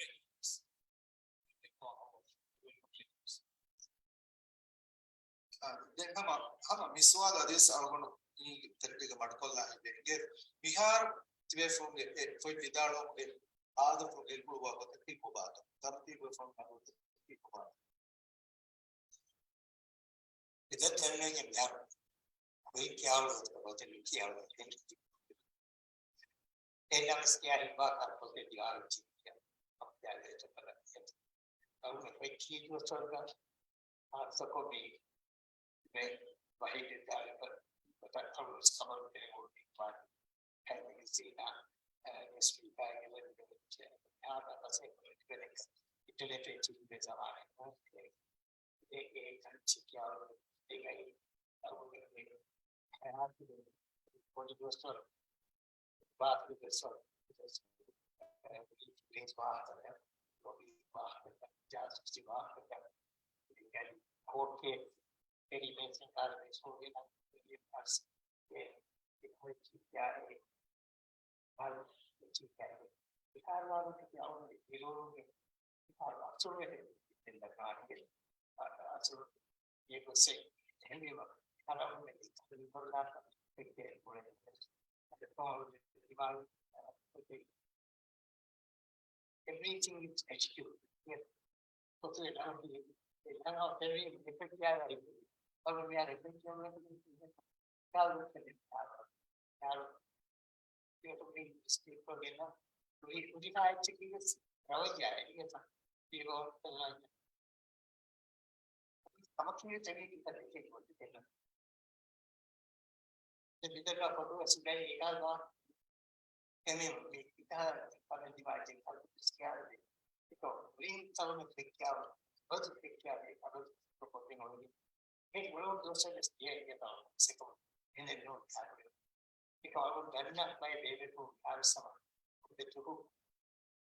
އެކު އަހަރު އާ، ދެން ހަމަ، ހަމަ މި ސުވާލު އަދިވެސް އަޅުގަނޑު މީގެ ތެރެއިގަ މަޑުކޮށްލާ ހިތްވެގެން. މިހާރު ތިބޭފުޅުންގެ އެ ފޮތް ވިދާޅުވުމުގެ އާދަފު އެއްގުޅުވާ ގޮތަކީ ކޮބާތޯ؟ ތަރުތީބުވެފަ ހުންނަ ގޮތަކީ ކޮބާތޯ؟ މި ދެ ތެރެއިން މިހާރު ކުރިން ކިޔާ ގޮތަކަށް ގޮތެއް ނުކިޔާ ގޮތެއް. އެހެންނަމަވެސް ކިޔާ ހިތްވާ ކަންކޮށްގެ ދިވާރު ޖީވިއްޔާ އަފްތާގެ އެތަކަލަ އެ އަޅުގަނޑު ފެއްޓި ދުވަސްވަރުގަ ހާއްސަކޮށް މި މެ ވަހީދެއް ދާއިފަ މަތައް އަޅުގަނޑު ސަބަރު ތެރެ ހުރި މާ ހައި ޒީނާ، އެ، އެސްޕީ ފައިގެ ވެ އާދަ ފަސޭ ކުރެ ދިވެނެ އިންޓަރނެޓް އެ ޖީވި ޒަމާނެ އެ، އެ، އެ ކަން ޗިކިޔާ އެގައި އަޅުގަނޑު ހަޔާތު ބޮޑު ދުވަސްވަރު ބާތު ދުވަސްވަރު ވާހަކަ، ވާހަކަ، ޖާސޫސީ ވާހަކަ، ކޯޓް ކޭސް، އެރި މޭސަން ކާރަ ބޭސް ކޯގެން އެ، އެ، އެ، އެ، މިހާރު އެއްޗެއް ކައިރި. މިހާރު ވާރު ތިކި އަޅުގަނޑު އިރުވުމުގެ މިހާރު އަސުރު އެހެން ދެން ދައްކާނެ. އަ-، އަސުރު އެގޮސް އެހެންވީމަ އަޅުގަނޑު އެ ތަހުލީލް ކުރާކަށް އެއްގެ އެއްގޮޅެއް. އަދި ކޮން އިމާން އެ Everything is achieved. އެ ކޮތައި ނަމަކީ، އެ ނަމަ ފެންވީ އެފެކްޓް އާ އެ އަޅު މިހާރު އެފެކްޓް އާ އެ އާ އެ އާ އެ އެ އެ އެ ކަމަކީ ތެރޭގެ ކަލޭގެ ގޮތުގެ ދެން މިދަންނަ ފޮޓޯ ސުގައި އެކާލާ އެމީ މި އިތާ ފަރެއް ދިމާއެކޭ ކަލު ސިޔާރަ ދޭ. އެކޯ ރީން ތަޅުމެ ފެއްކިޔާ ބަދު ފެއްކިޔާ ދޭ އަބަދު ކޮށްގެން އޮވެގެން. މި އުޅުން ދުވަސްވަރު ސިޔާ އިނގޭތޯ ސެކު އެނެއް ނޫން ކާކުރެ. އެކޯ އަޅުން ދަންނަ ބައެއް ބޭބެފުޅުން ކާވެސް ހަމަ ކުޑަ ތުހު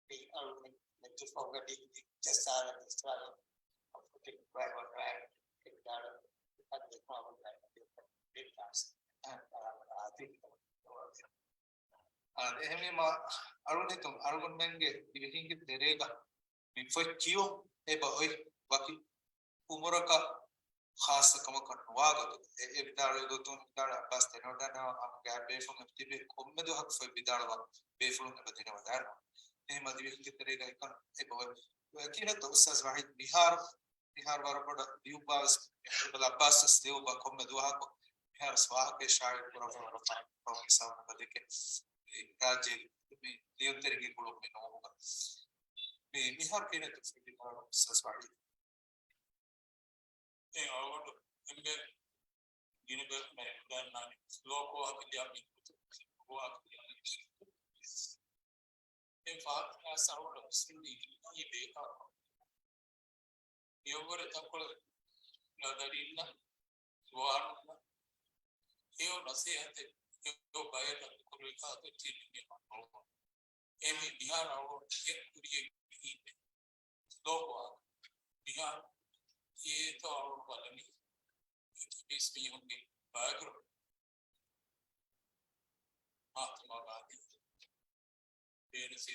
މި އަޅުގަނޑު މެދުފަހުގަ ދި-، ދިއްޖަސާރަ ދިސްރާލު އަފުޓި ވައި ވަ ވައި އެއްދާރަ އަދި މާވަން ވައި އަދި ބިން ކާސް. އާ، އާ، އާ، އާ، އާ، އާ، އެހެންވީމަ، އަޅުގަނޑު، އަޅުގަނޑުމެންގެ ދިވެހިންގެ ތެރޭގަ މި ފޮތް ކިޔުން އެބަ އޮތް ވަކި އުމުރަކަށް ޚާއްޞަ ކަމަކަށް ނުވާ ގޮތުން، އެ، އެ ވިދާޅުވި ގޮތުން ވިދާޅު އައްބާސް ދެނެވަޑައިގަންނަވާ ހަމަ ގާތް ބޭފުޅުން ތިބެ ކޮންމެ ދުވަހަކު ފޮތް ވިދާޅުވާ ބޭފުޅުން އެބަ ދެނެވަޑައިގަންނަވާ. އެހެންވީމަ ދިވެހިންގެ ތެރޭގަ އެކަން އެބަ އޮތް. އެކީ ނެތް އުސްތާޒް ވަހީދު މިހާރު، މިހާރު ވަރަށް ބޮޑަށް ލިޔުއްވާވެސް، އަބްދުލް އައްބާސް ވެސް ލިޔުއްވާ ކޮންމެ ދުވަހަކު މިހާރު ވާހަކައެއް ޝާއިޢު ކުރައްވާ ވަރަށް ފަހު ކިއްސާވަން ބަދެކެ ރާއްޖޭގެ މި ލިޔުންތެރިންގެ ގުޅުން މި ނޫނުގަ. މި، މިހާރު ކީނެތު ފިލިމާރު އުސްތާޒް ވަހީދު. އެ އަޅުގަނޑު އެންމެ ގިނަ ބޭފުޅުން އެނގިދާންނާނީ ސްލޯކޯ ހަކި ލިޔާ މީހަކު، ސްލޯކޯ ހަކި ލިޔާ މީހަކު. އެ ފާހަގަ ސަރުވަރ މުސްލިމް އިންޖިނިއަރ ބޭކާރު. މިއަށްވުރެ ތަންކޮޅެއް ލަދަރިންނަށް، ޒުވާނުންނަށް ހެޔޮ ނަސޭހަތެއް، ހެޔޮ ބަޔަކަށް ކުރެވި ކާތައް ތިން މި އެމީ މިހާރު އަޅުގަނޑު ކުރިޔަށް މިހީން ސްލޯކޯ މިހާރު އޭތޯ އަޅުގަނޑު ބަލަނީ އެކި ބީސް މީހުންގެ ބަޔަކުރު މާތުމާ ގާތީ. ބޭނުސީ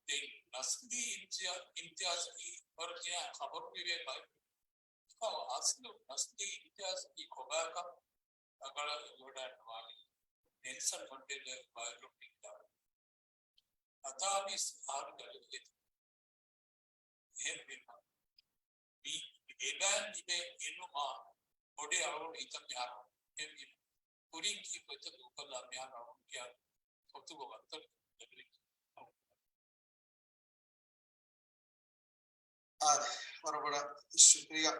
ދެން ނަސްލީ އިމްތިޔާ-، އިމްތިޔާޒަކީ ވަރަށް ގިނަ ޚަބަރު މިވޭ ބައެއް. އެކަމަ އަސްލު ނަސްލީ އިމްތިޔާޒަކީ ކޮބާކަން ރަނގަޅަށް އެނގިވަޑައިގަންނަވާނީ ނެލްސަން މަންޑޭލާގެ ބަޔޮގްރަފީގަ ހަތާވީސް އަހަރުގެ އަހަރުގެ އެހެންވީމަ، މި އެބައިން ތިބޭ އެންމެ ބޮޑެތި އަޅުގަނޑު ހިތަށް މިހާރު އެހެންވީމަ، ކުރިން ކީއްވެތަ ދޫކޮށްލާ މިހާރު އަޅުގަނޑު ކިޔާ ފޮތުގަ ވައްތަރު ލެބެނީ. އާދެ، ވަރަށް ބޮޑަށް ޝުކުރިއްޔާ.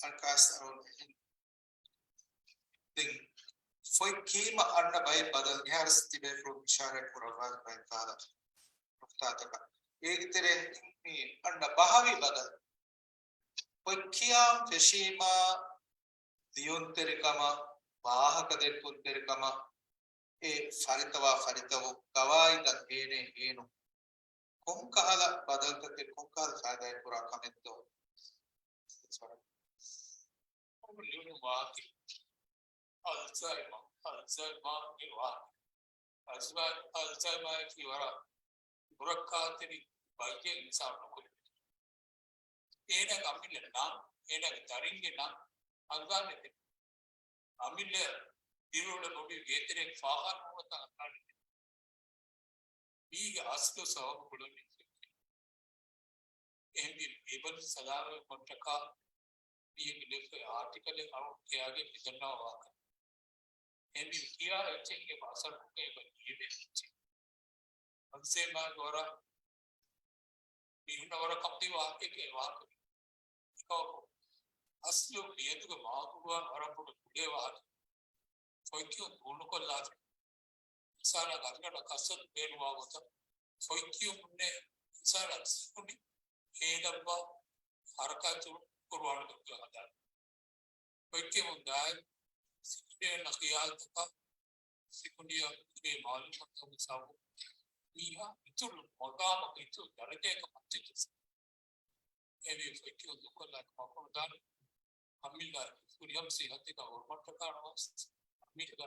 އަންކާސް އަރުން ދެން ފޮތް ކީމަ އަންނަ ބައެއް ބަދަލު މިހާރު ތިބޭފުޅުން އިޝާރާތް ކުރައްވާ ބައެއް ކަހަލަ ނުކުތާތަކަށް. އޭގެ ތެރެއިން މި އަންނަ ބަހަވި ބަދަލު. ފޮތް ކިޔާން ފެށީމާ ލިޔުންތެރިކަމަށް، ވާހަކަ ދެއްކުންތެރިކަމަށް، އެ ފަރިތަވާ ފަރިތަވު ގަވާއިދަށް ހޭނޭ ހޭނުން. ކޮންކަހަލަ ބަދަލުތަކެއް، ކޮންކަހަލަ ފައިދާއެއް ކުރާ ކަމެއްތޯ؟ ލިޔުނު ވާހަކަ. އަލްޒައިމާ، އަލްޒައިމާގެ ވާހަކަ. އަލްޒައި-، އަލްޒައިމާއަކީ ވަރަށް ބުރަކާތެރި ބައްޔެއް ހިސާބު ނުކުރެވޭ. އޭނާގެ އަމިއްލަ ނަން، އޭނާގެ ދަރިންގެ ނަން އަންގާނެތެ. އަމިއްލަ ދިރިއުޅޭ ބޮޑު ގޭތެރެއަކީ ފާހާނު ނުވަތަ އަންގާނެތެ. މީގެ އަސްލު ސަބަބު ކުޅެނީ އެހެންވީމަ އެބަލި ސަލާމަތްވުމަށްޓަކާ މީގެ ލެފްޓް އާޓިކަލެއް އަޅު ކިޔާގެން މިދަންނަވާ ވާހަކަ. އެހެންވީމަ ކިޔާ އެއްޗެއް އެބަ އަސަރު ނުކޮށް އެބަ ލިޔެވޭ އެއްޗެއް. އަލްޒައިމާގެ ވަރަށް މީހުންނަށް ވަރަށް ކަމުދި ވާހަކައެއް ވާހަކަ. އެކަމަކު، އަސްލު މިއަދުގެ މާދޫގަ ވަރަށް ބޮޑު ކުޑަ ވާހަކަ. ފޮތްކިޔުން ދޫނުކޮށްލާފަ. އިންސާނާ ގަދަގަނޑަށް ކަސްތު ބޭނުންވާ ގޮތަށް ފޮތްކިޔުމުންނޭ އިންސާނާ ސިކުނޑި ހޭލައްވާ ހަރަކާތު ކުރުވާނެ ގޮތުގަ ހަދާނެ. ފޮތްކިޔުމުން ދާއިރު ސިކުނޑިއަށް ނަ ޚިޔާލުތަކާ ސިކުނޑިއަށް ހުރި މައުލޫމާތު ހިސާބު މީހާ އިތުރު މަގާމަކަށް އިތުރު ދަރަޖައަކަށް މައްޗަށް ޖެއްސޭ. އެ ވީ ފޮތްކިޔުން ދޫކޮށްލާ ކަމަކު ދާނެ. އަމިއްލަ ކުރިއަށް ސިހަތެއްގަ ހުރުމަށްޓަކާ ނަމަވެސް އަމިއްލަ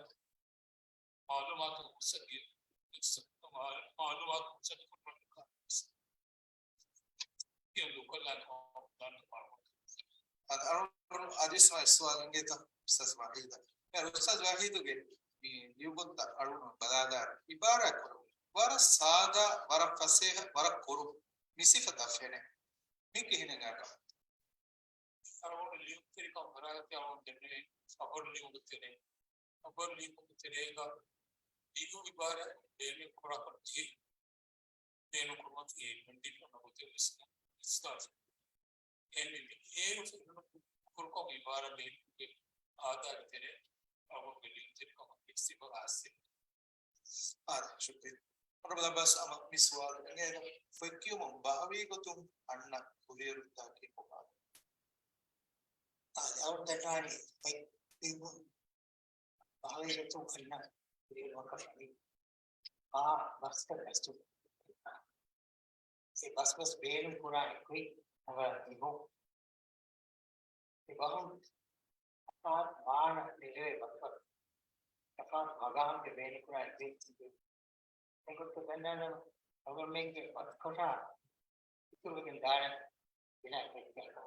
މަޢުލޫމާތު ހުސަ-، މަޢުލޫމާތު ހުސަ ކުރުމަށް އަދި އަޅުގަނޑު އަދިވެސް ސުވާލެއް އިނގޭތަ އުސްތާޛު ވަޙީދަށް؟ އެ އުސްތާޛު ވަޙީދުގެ މި ލިޔުމުންތައް އަޅުގަނޑު ބަލާލާ، އިބާރާތް ކުރުން ވަރަށް ސާދާ، ވަރަށް ފަސޭހަ، ވަރަށް ކުރުން މި ސިފަތައް ފެނޭ. މީ ކިހިނެއް އެކަ؟ އަޅުގަނޑު ލިޔުންތެރިކަން ފަރާތްތައް އަޅުގަނޑު ދެންނެވި ޚަބަރު ލިޔުމުގެ ތެރޭ، ޚަބަރު ލިޔުމުގެ ތެރޭގަ ލިޔުން އިބާރާތް ބޭނުން ކުރާކަށް ޖެހޭ. ބޭނުންކުރުމަކީ މުންޑިން އޮންނަ ގޮތެއް ވެސް ނޫން. އިސްކާތު. އެހެންވެ، އޭރު ފެނުނުކުރުކޮށް އިބާރާތް ބޭނުންކުރުމުގެ އާދާގެ ތެރޭ އަޅުގަނޑުގެ ލިޔުންތެރިކަމަށް އިސްތިބާ އާސި. އާދެ، ޝުކުރިއްޔާ. އޮނަރަބަލް އައްބާސް އަމަ މި ސުވާލު އެނގޭ، ފޮތްކިޔުމުން ބަހަވީ ގޮތުން އަންނަ ކުރިއެރުންތަކަކީ ކޮބާ؟ އާދެ، އަޅުގަނޑު ދަންނަވަނީ ފޮތްކިޔުމުން ބަހަވީ ގޮތުން އަންނަ ކުރިއެރުމަކަށް ވަނީ އާ ބަސްތައް ގަސްތު. އެ ބަސް ބަސް ބޭނުން ކުރާނެ ކުރި ނަގާ ދިގު. އެ ބަހުން ތަފާތު މާނަ ނެރެވޭ ބަސް ބަސް ތަފާތު މަގާމުގެ ބޭނުން ކުރާނެ ކުރި. އެގޮތަށް ދަންނަވަން އަޅުގަނޑުމެންގެ ބަސްކޮށާ އިތުރުވެގެން ދާނެ ގިނަ ބަސްތަކެއް.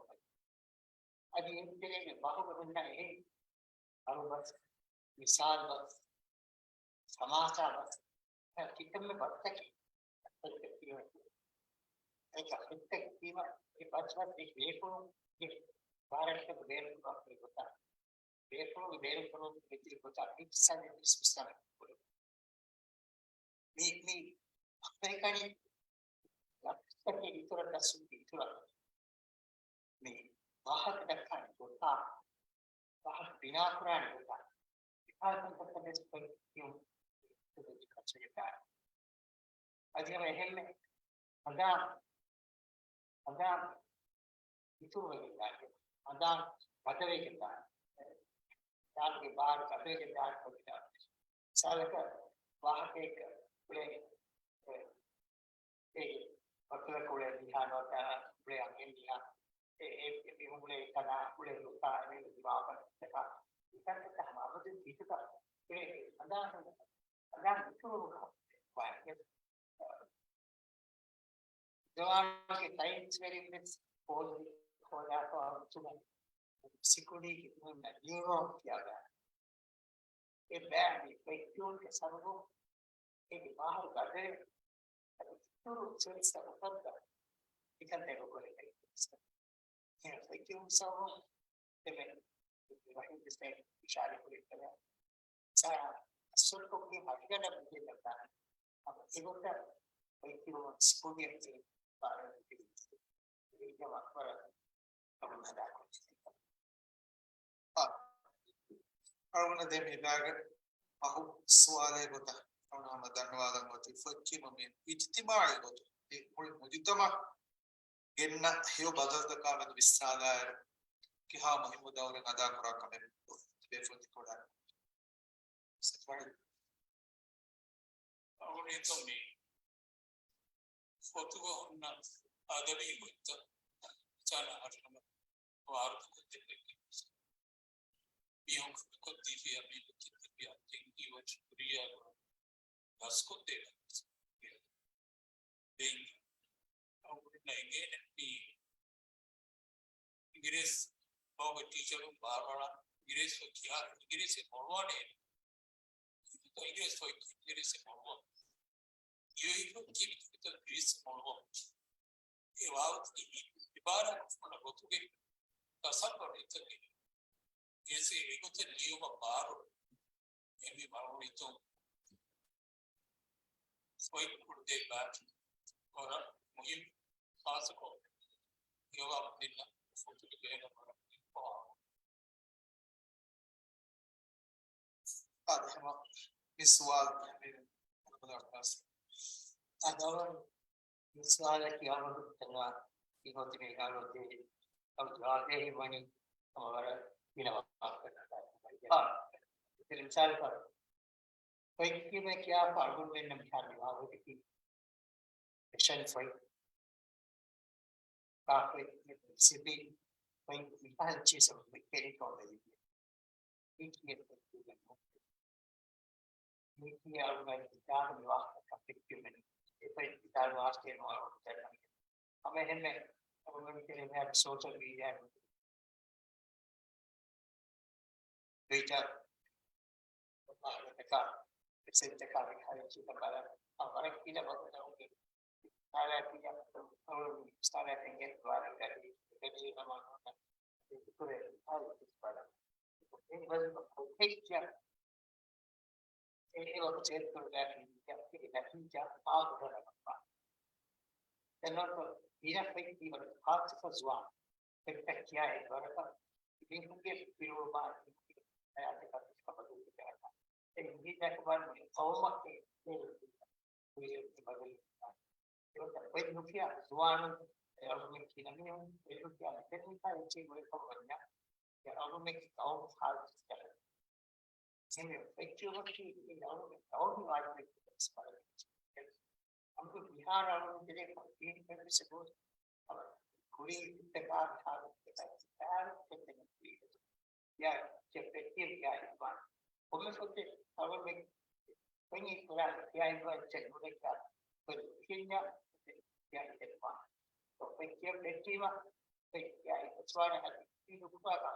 އަދި އެއްތެރޭގެ ބަހުގަ ހުންނަ އެހެން އަޅު ބަސް، މިސާލު ބަސް، ސަމާސާ ބަސް، ކިތަންމެ ބަސްތަކެއް އެކަ ފޮތްތަކެއް ކިޔުމަށް އެ ބަސް ބަސް އެ ބޭފުޅުންގެ ބާރަށްޓަކަށް ބޭނުންކުރާ ގޮތަށް، ބޭފުޅުންގެ ބޭނުންކުރުމުގެ ގޮތަށް މި ސަދެ މިސް މިސް މި، މި އަހަރެން ކަނި ލަފްޒުތަކެއް އިތުރަށް ދަސްވުމުގެ އިތުރަށް މި ވާހަކަ ދައްކާނެ ގޮތާ، ވާހަކަ ބިނާކުރާނެ ގޮތާ، އެކާލަކަންތަކަށް ވެސް ކޮން ކިޔުން ކައްޗެއް ދާނެ. އަދި ހަމަ އެހެންމެ ހަނދާން، ހަނދާން އިތުރުވެގެން ދާނެ، ހަނދާން ގަދަވެގެން ދާނެ. ދާންގެ ބާރު ގަދަވެގެން ދާނެ ކޮންމެ މިސާލަކަށް ވާހަކައެއްގަ އުޅޭ، އެ، އޭގެ ބަތަލަކަށް އުޅޭ މީހާ ނުވަތަ އުޅޭ އަންހެން މީހާ، އެ، އެ، އެ މީހުން އުޅޭ ތަނާ އުޅޭ ގޮތާ އެ މީހުން ދިމާވާ ބަސްތަކާ މިކަންތައްތައް ހަމަ އަބަދުން ހިތުގަ އެ ހަނދާން، ހަނދާން އިތުރުވުމުގަ ވާނެ. ޒަމާނުގެ ސައިންސްވެރިން ވެސް ހޯދި، ހޯދާފަ ހުއްޓުމުން ސިކުނޑީގެ ހުންނަ ނިއުރޯން ކިޔާ ބައި. އެ ބައި މި ފޮތްކިޔުންގެ ސަބަބުން އޭގެ ބާރު ގަދަވެ، އަދި އިތުރު ސެލްސް އުފައްދާ މިކަންތައް ކުރެވޭ. އެ ފޮތްކިޔުން ސަބަބުން އެމެ ވަޙީދު ސައިދު އިޝާރާތް ކުރި ކަމެއް ސާ އަސްވަރުކޮށްގެ މަޑިގަނޑަށް މިދެންނަ ދާނެ. އެގޮތަށް އޮތްކިރުމަށް ސްކޫލް އެއްޗެއް ފާރަވެ އެގްޒާމް އަކްބަރަށް ކަމުން ހަދާކޮށް. އަޅުގަނޑަށް ދެން މި ބާގަ ފަހު ސުވާލެއް ގޮތަށް އަޅުގަނޑު ހަމަ ދަންނަވާލަން އޮތީ ފޮތްކިޔުމުން މި އިޖްތިމާޢީ ގޮތުން އެ މުޅި މުޖުތަމަޢު ގެންނަ ހެޔޮ ބަދަލުތަކާ މެދު ވިއްސާލާއިރު، ކިހާ މުހިއްމު ދައުރެއް އަދާކުރާ ކަމެއް ތިބޭފުޅުން ދެކެވަޑައިގަންނަވާ. އަޅުގަނޑު ހިތުން މި ފޮތުގަ ހުންނަ އަދަބީ ގޮތްތައް ވިސާލަ ހަރުނަމަ ވާރުތަކުން ދެކެ މީހުން ކުރިކޮށްދީފިޔާ މީހުން ތިއްބިޔާ ތެން ހީވަން ޝުކުރިއްޔާ ކުރަން ބަސްކޮށްދޭ. ދެން އަޅުގަނޑު އެނގޭނެ މި އިނގިރޭސި ބަހުގެ ޓީޗަރުން ބާރުއަޅާ އިނގިރޭސި ކިޔާ އިނގިރޭސި މޮޅުވާނެ. އިނގިރޭސި އިނގިރޭސި މޮޅުވާ. އިނގިރޭސި މޮޅުވާ. އެ ވާހަކަ އިބާރާތް ކޮށްފަ ގޮތުގެ ތަސައްވަރު އެތަކެއް އެސެ އެގޮތަށް ލިޔުމަށް ބާރު އެމި މަރުވިތުން ފޮތް ކުޅުދޭ ބާތި ކޮރަ މުހިން ޚާއްޞަކޮށް އެވާ މުދިންނަ ފޮތުގެ ބޭނުން ވަރަށް މުހިން އާދެ، ހަމަ މި ސުވާލު އަދަވަން މި ސުވާލަކީ އަވަދު ތަނާ ކިހޯތި މޭގާ ލޯތި އަވަދު ޖާގައެއް ވަނީ ހަމަ ވަރަށް ގިނަ ވާހަކަ. އާ، މިސާލަކަށް ފޮތްކިޔުމޭ ކިޔާފަ އަޅުގަނޑުމެންނަށް މިހާރު މި ވާހަކަ ދެއްކީ ފެޝަން ފޮތް. ކާފަ ސިބި ފޮތް މިފަހަރު ޗީސް ކެރިކޯ ވެލި. އެ ކިޔޭ ފޮތް ކިޔޭ. މީތި އަޅުގަނޑު ހިތާމަ މި ވާހަކަ ކަންފެއްޓެވެނީ. އެފައި ހިތާމަ ވާހަކައެއް ނުވާ އަޅުގަނޑު ދަންނަވަނީ. ހަމަ އެހެންމެ އަޅުގަނޑު ކެރޭ މިހާރު ސޯޝަލް މީޑިއާ ޓްވިޓަރ ވާހަކަތަކާ މެސެޖްތަކާ ވިހާރަ ޗިތަ ބަލަން. އަ، ވަރަށް ގިނަ ބަހުންނަށް އުނގެ ސާލާތީ، ސާލާތީ ގެން ވާރަށް ގަޑި، ގަޑި ހަމަ ކުރެ ހާލު ބަލަން. އެ ވަޒު ކޮށް ހެއްޔާ؟ އެ އެ ވަގުތު އެއްކުރުގައި ނަތީޖާ އާ ހުރަނަމަ. ދެން ވަރަކަށް ގިނަ ފަތް ވަރަކަށް ހާއްސަކޮށް ޒުވާން ފަތްތައް ކިޔާ އެއް ވަރަކަށް މީހުންގެ ފިރުވުމާ ހަޔާތަކަށް ބަދަލު ކުރާ. އެ މީހަކު ވާން މުޅި ޤައުމަކަށް ބަދަލު ކުރާ. އޮތް ނުކިޔާ ޒުވާނުން އެ އަޅުގަނޑު ކިޔަނީ އެ ނުކިޔާ މިތަނީ ކާ އެއްޗެއް ގުޅި ކަމަށް ވަންޏާ އެ އަޅުގަނޑު ޤައުމު ހާލު އެހެންވެ، ފެއްޗުމަކީ އެ އަޅުގަނޑު ޤައުމީ ވާޖިބެއް ކަމަށް ވެސް ބަލަން. އަމުކު މިހާރު އަޅުގަނޑު ތެރޭ ކޮން ދީން ފެންވެސް ގޮސް، ކުރީ އިއްތިކާދު ހާލު އެކަން ތައާރަފް ކޮށްދެން ކުރީ. ޔާ، ޗެއް ފެއްޓި ޔާ އިއްވާން. ކޮންމެ ފޮތެއް އަޅުގަނޑު ފެންނަނީ ކުރާން ކިޔާ އިއްވާން ޗެއް ނުދެއްކާ ކުރި ކިންޏާ ކިޔާ އިއްވާން. ފެއްޓި ފެއްޓީމަ ފެއްޓި އިއްވާން އަދި އިން ކުރާ އާ،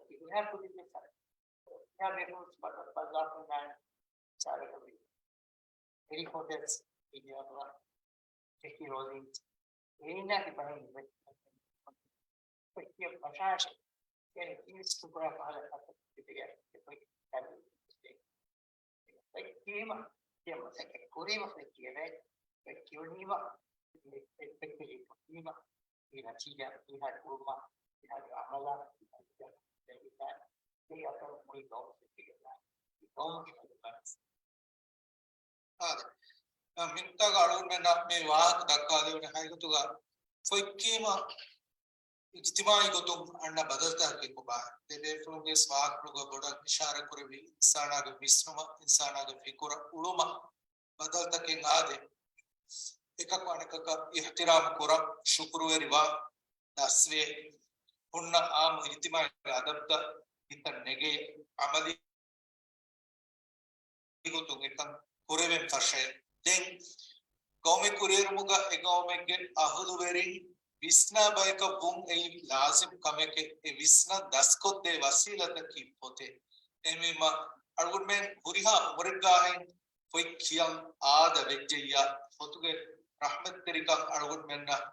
އެހާ ކުދިން ވެސް އަ، އެހާ ބޭފުޅުން ބައްލަ، ބައްލަވާފައިވާނެ ސާރަކަމި. ހެރީ ޕޮޓަރސް، އިންޑިއާނާ، ޖެކީ ރޯލިންސް، އޭނާގެ ބަހެއް އެކި ބަށާށެ. އޭނަ ކީސް ކުރާ ކަހަލަ ކަތަކު ތިބެގެ އެކޮތް ކަލު. ފެއްކީމަ، ކިޔަމަ ކުރީމަ ފެއްކިޔެވެ. ފެއްކިޔުނީމަ، ފެއްކިޔުނީމަ، އެ ނަތީޖާ، މިހާރު ކުރުމަށް، މިހާރު އަމަލަށް، މިހާރު އަމަލަށް، އެ އަތޮޅު މުޅި ގައުމު ފެއްކިގެން، ގައުމު އާދެ. އަ، މިންތާގަ އަޅުގަނޑުމެންނަށް މި ވާހަކަ ދައްކާލެވުނު ހަގީގަތުގަ ފޮތްކިޔުމަށް އިޖްތިމާޢީ ގޮތުން އަންނަ ބަދަލުތަކެއް ކޮބާ؟ ދެ ބޭފުޅުންގެ ވާހަކަކުގަ ބޮޑަށް އިޝާރާތް ކުރެއްވި އިންސާނާގެ ވިސްނުމަށް، އިންސާނާގެ ފިކުރަށް އުޅުމަށް ބަދަލުތަކެއް އާދޭ. އެކަކު އަނެކަކަށް އިޙްތިރާމް ކުރަން، ޝުކުރުވެރިވާން، ދަސްވޭ. ހުންނަ ޢާއްމު އިޖްތިމާޢީ އަދަބުތައް ހިތަށް ނެގޭ. ޢަމަލީ ގޮތުން އެކަން ކުރެވެން ފަށޭ. ދެން ގައުމެއް ކުރިއެރުމުގަ އެ ގައުމެއްގެ އަހުލުވެރިން ވިސްނާ ބަޔަކަށް ވުން އެއީ ލާޒިމް ކަމެކޭ. އެ ވިސްނަން ދަސްކޮށްދޭ ވަސީލަތަކީ ފޮތޭ. އެހެންވީމަ އަޅުގަނޑުމެން ހުރިހާ އުމުރެއްގާހެން ފޮތް ކިޔަން އާދަ ވެއްޖެއްޔާ، ފޮތުގެ ރަޙްމަތްތެރިކަން އަޅުގަނޑުމެންނަށް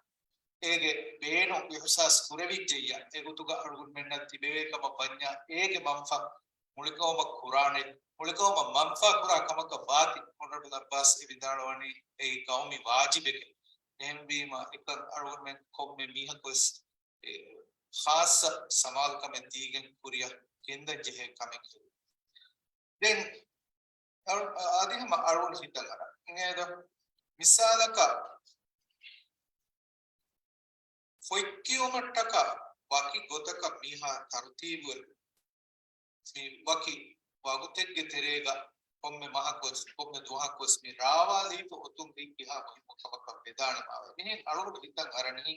އޭގެ ބޭނުން އިޙްސާސް ކުރެވިއްޖެއްޔާ، އެގޮތުގަ އަޅުގަނޑުމެންނަށް ތިބެވޭ ކަމަށް ވަންޏާ، އޭގެ މަންފާ މުޅިކައުމަށް ކުރާނެ، މުޅިކައުމަށް މަންފާ ކުރާ ކަމަކަށް ވާތީ. އޮނަރަބަލް އައްބާސް އެ ވިދާޅުވަނީ އެއީ ގައުމީ ވާޖިބެކޭ. އެހެންވީމަ، އެކަން އަޅުގަނޑުމެން ކޮންމެ މީހަކުވެސް އެ ޚާއްޞަ ސަމާލުކަމެއް ދީގެން ކުރިއަށް ގެންދަން ޖެހޭ ކަމެކޭ. ދެން އަ، އަދި ހަމަ އަޅުގަނޑު ހިތަށް އަރާ އިނގޭތޯ؟ މިސާލަކަށް، ފޮތްކިޔުމަށްޓަކާ ވަކި ގޮތަކަށް މީހާ ތަރުތީބުވެ، މި ވަކި ވަގުތެއްގެ ތެރޭގަ ކޮންމެ މަހަކުވެސް، ކޮންމެ ދުވަހަކުވެސް މި ރާވާލީފަ އޮތުން އެއީ ކިހާ މުހިއްމު ކަމަކަށް ވެދާނެ މާވެ. މިހެން އަޅުގަނޑު ހިތަށް އަރަނީ،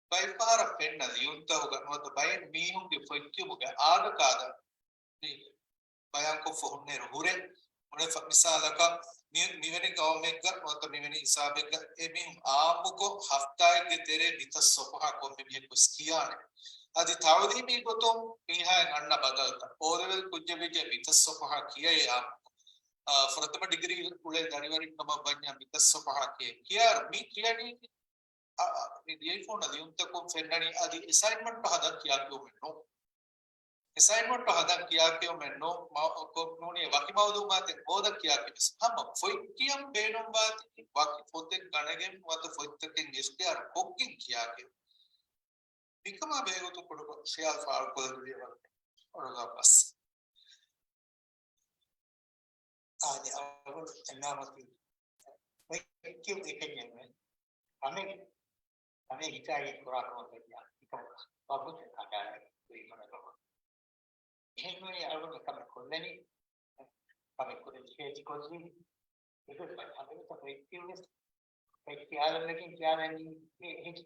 ބައެއް ފަހަރަށް ފެންނަ ލިޔުންތަކުގަ ނުވަތަ ބައެއް މީހުންގެ ފޮތްކިޔުމުގެ އާދަކާދަ މި ބަޔާންކޮށްފަ ހުންނައިރު ހުރެ، އުޅެފަ، މިސާލަކަށް މި-، މިވެނި ގައުމެއްގަ ނުވަތަ މިވެނި ހިސާބެއްގަ އެމީހުން އާއްމުކޮށް ހަފްތާއެއްގެ ތެރޭ މިތައް ސޮފުހާ ކޮންމެ މީހަކުވެސް ކިޔާނެ. އަދި ތަޢުލީމީ ގޮތުން މީހާއަށް އަންނަ ބަދަލުތައް، އޯލެވެލް ކުއްޖެއް ވެއްޖެ މިތައް ސޮފުހާ ކިޔައޭ އާއްމުކޮށް. އާ، ފުރަތަމަ ޑިގްރީ އުޅޭ ދަރިވަރެއް ކަމަށް ވަންޏާ މިތައް ސޮފުހާ ކިޔޭ. ކިޔާ މި ކިޔަނީ އަ، އަ، މި ލިޔެފަ ހުންނަ ލިޔުންތަކުން ފެންނަނީ އަދި އެސައިންމަންޓު ހަދަން ކިޔާކިޔުމެއް ނޫން. އެސައިންމަންޓު ހަދަން ކިޔާކިޔުމެއް ނޫން. މަ-، ކޮ-، ނޫނީ ވަކި މައުލޫމާތެއް ހޯދަން ކިޔާކިޔުމެއް. ހަމަ ފޮތް ކިޔަން ބޭނުންވާތީ ވަކި ފޮތެއް ގަނެގެން ނުވަތަ ފޮތްތަކެއް އިޚްތިޔާރު ކޮށްގެން ކިޔާކިޔުން. މިކަމާ ބެހޭގޮތުން ކުޑަކޮށް ޚިޔާލު ފާޅުކޮށްލެއްވިއްޔާ ވަރަށް ބަސް. އާދެ، އަޅުގަނޑު އެންނާމަކީ ވެއްކި އެކަންޏެއް ނުވޭ. ހަމެ، ހަމެ ހިތާއި ކުރާ ކަމަށް ވެއްޔާ، ހިތަށް ވަގުތެއް ކަނޑާލަ ކުރީމަ ނަގަވަ. އެހެން ނޫނީ އަޅުގަނޑު ކަމެއް ކޮށްލަނީ، ކަމެއް ކުރަން ޖެހޭތީ ކޮށްލީ. އެގޮތަށް ހަމަ ވެސް ވެއްކި ވެސް، ވެއްކި އާލަމްގެ ކިޔާލަނީ އެ ހެކި.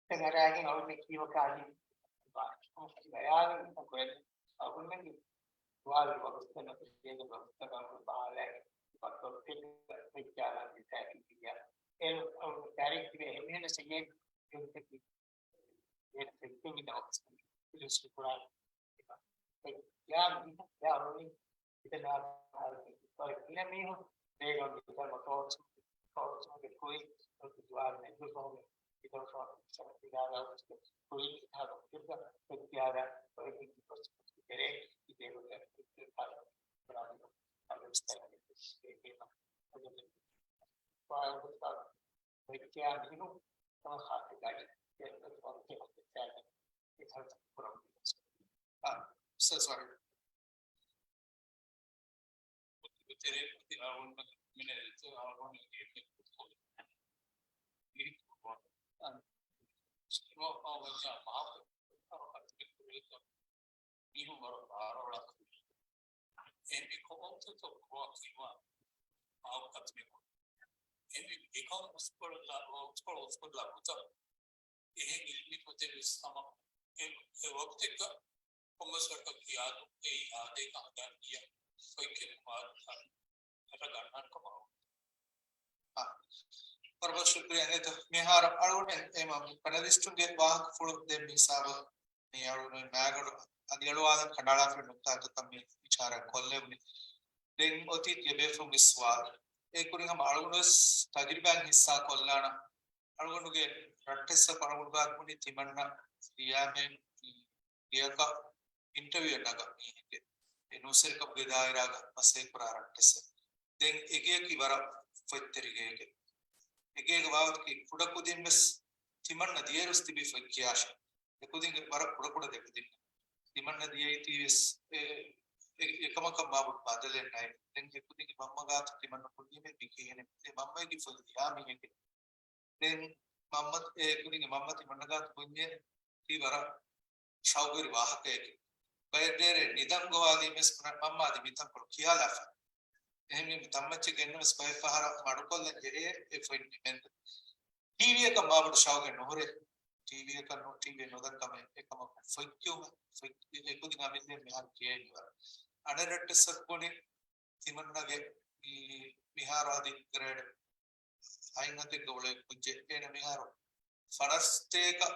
ތަން އަރާގެން އަޅުގަނޑު ކީއްވެ ކާލި ބަޔާން ކުރެއްވި އަޅުގަނޑުމެންގެ ސުވާލު ވަގުތު ނަތީޖާ ވަގުތަކަށް ބަހާލައި ވަގުތު ފިކްރު ވެއްޖާލަން ދިތައި ކިޔާ. އޭރު އަޅުގަނޑު ޑައިރެކްޓް ވެ އެހެން ސެކެންޑް އެއް ސެކެންޑް ފެއްޓުމިން އޮފިސް ކުރާ. ޔާ މީހުން ޔާ ރޮނީ އިތަނާ އަޅުގަނޑު ގިނަ މީހުން ބޭގަނޑު މިތަން ކޯޗު ކޯޗުގެ ކުރި ދުވާލު މެދު ފޯމެ އިތަން ފޯމެ ސަމިތިގާރަ ކުރި އިތާ ދޮކްޓަރުގަ ފެއްޓިޔާރަ އޮތް ކޮސް ކުރި ކެރޭ އިތޭގޮތަށް ފެއްޓިޔާރަ އަދަ ވިސްތަރަ ވެއްޖެ. ވާހަކަ ވެއްޖެ މީހުން ތަމަ ޚާއްސަ ގަޑި އެ ސޯރީ. މީހުން ވަރަށް ބާރަށް އެ މި ކޮމަންތުތައް ކުރާ ކިޔުމަށް އާއް ކަތުނިކޮށް، އެ މި މިކަން އުސްކޮޅު އުސްކޮޅު ގޮތަށް އެހެން އިލްމީ ފޮތެއް ވެސް ހަމަ އެ، އެ ވަގުތެއްގަ ކޮންމެސް ރައްޓަށް ކިޔާދު އެއީ އާދޭކަ ހަދާން ގިޔަ ފޮތްކެއް ނުވާ ހަރަ ގަންނަން ކަމަށް. އާ، ވަރަށް ޝުކުރިއްޔާ އިނގޭތޯ. މިހާރު އަޅުގަނޑު އެ، އެ މަ-، ޕެނަލިސްޓުންގެ ވާހަކަފުޅު ދެން މި ހިސާބަށް މި އަޅުގަނޑު މާގަނޑު އަދި އަޅުވާލަން ކަނޑައަޅާފައި ނުކުތާތަކަށް މި އިޝާރާތް ކޮށްލެވުނީ. ދެން އޮތީ ތިޔަބޭފުޅުންގެ ސުވާލު. އެ ކުރިން ހަމަ އަޅުގަނޑު ވެސް ތަޖުރިބާއިން ހިއްސާ ކޮށްލާނަން. އަޅުގަނޑުގެ ރައްޓެއްސަށް އަޅުގަނޑުގާ ބުނި ތިމަންނަ ސިޔާމެން ގެއަކަށް އިންޓަވިއުއެއް ނަގަ މީހެއްގެ އެ ނޫސްވެރިކަމުގެ ދާއިރާގަ މަސައްކަތް ކުރާ ރައްޓެއްސެއް. ދެން އެގެއަކީ ވަރަށް ފޮތްތެރި ގެއެއް. އެގޭގެ ބާވަތަކީ ކުޑަކުދިން ވެސް ތިމަންނަ ދިޔައިރުސް ތިބީ ފޮތް ކިޔާށޭ. އެކުދިންގެ ވަރަށް ކުޑަކުޑަ ދެކުދިން. ތިމަންނަ ދިޔައީތީ ވެސް އެ، އެ، އެކަމަކަށް މާބޮޑު ބަދަލެއް ނެތް. ދެން އެކުދިންގެ މަންމަ ގާތު ތިމަންނަ ކުއްލިމެ މި ކިހިނެއް. އެ މަންމައިގެ ފޮތް ލިޔާ މީހެކެ. ދެން މަންމަ، އެ ކުދިންގެ މަންމަ ތިމަންނަ ގާތު ބުންޏެ ތީ ވަރަށް ޝައުގުވެރި ވާހަކައެކޭ. ބައެއް ރޭރެއް ނިދަން ގޮވާލީމެސް ބުނަ މަންމާ އަދި މިތަންކޮޅު ކިޔާލާފަ. އެހެންވީމަ ތަންމައްޗެއް ގެންނަމަސް ބައެއް ފަހަރަށް މަޑުކޮށްލަން ޖެހޭ އެ ފޮތް ނިމެންދު. ޓީވީއަކަށް މާބޮޑު ޝައުގެއް ނުހުރޭ. ޓީވީއަކަށް ނު، ޓީވީ ނުދައްކަމެ އެކަމަކު ފޮތް ކިޔުމެ، ފޮތް އެ ކުދިން އަމިއްލަ މިހާރު ކިޔޭ މިވަރަށް. އަނެއް ރައްޓެއްސަކު ބުނި ތިމަންނަގެ މި، މިހާރު އަދި ގްރޭޑް ހަތް ހަތެއްގަ އުޅޭ ކުއްޖެއް. އޭނަ މިހާރު ފަނަރަސްތޭކަ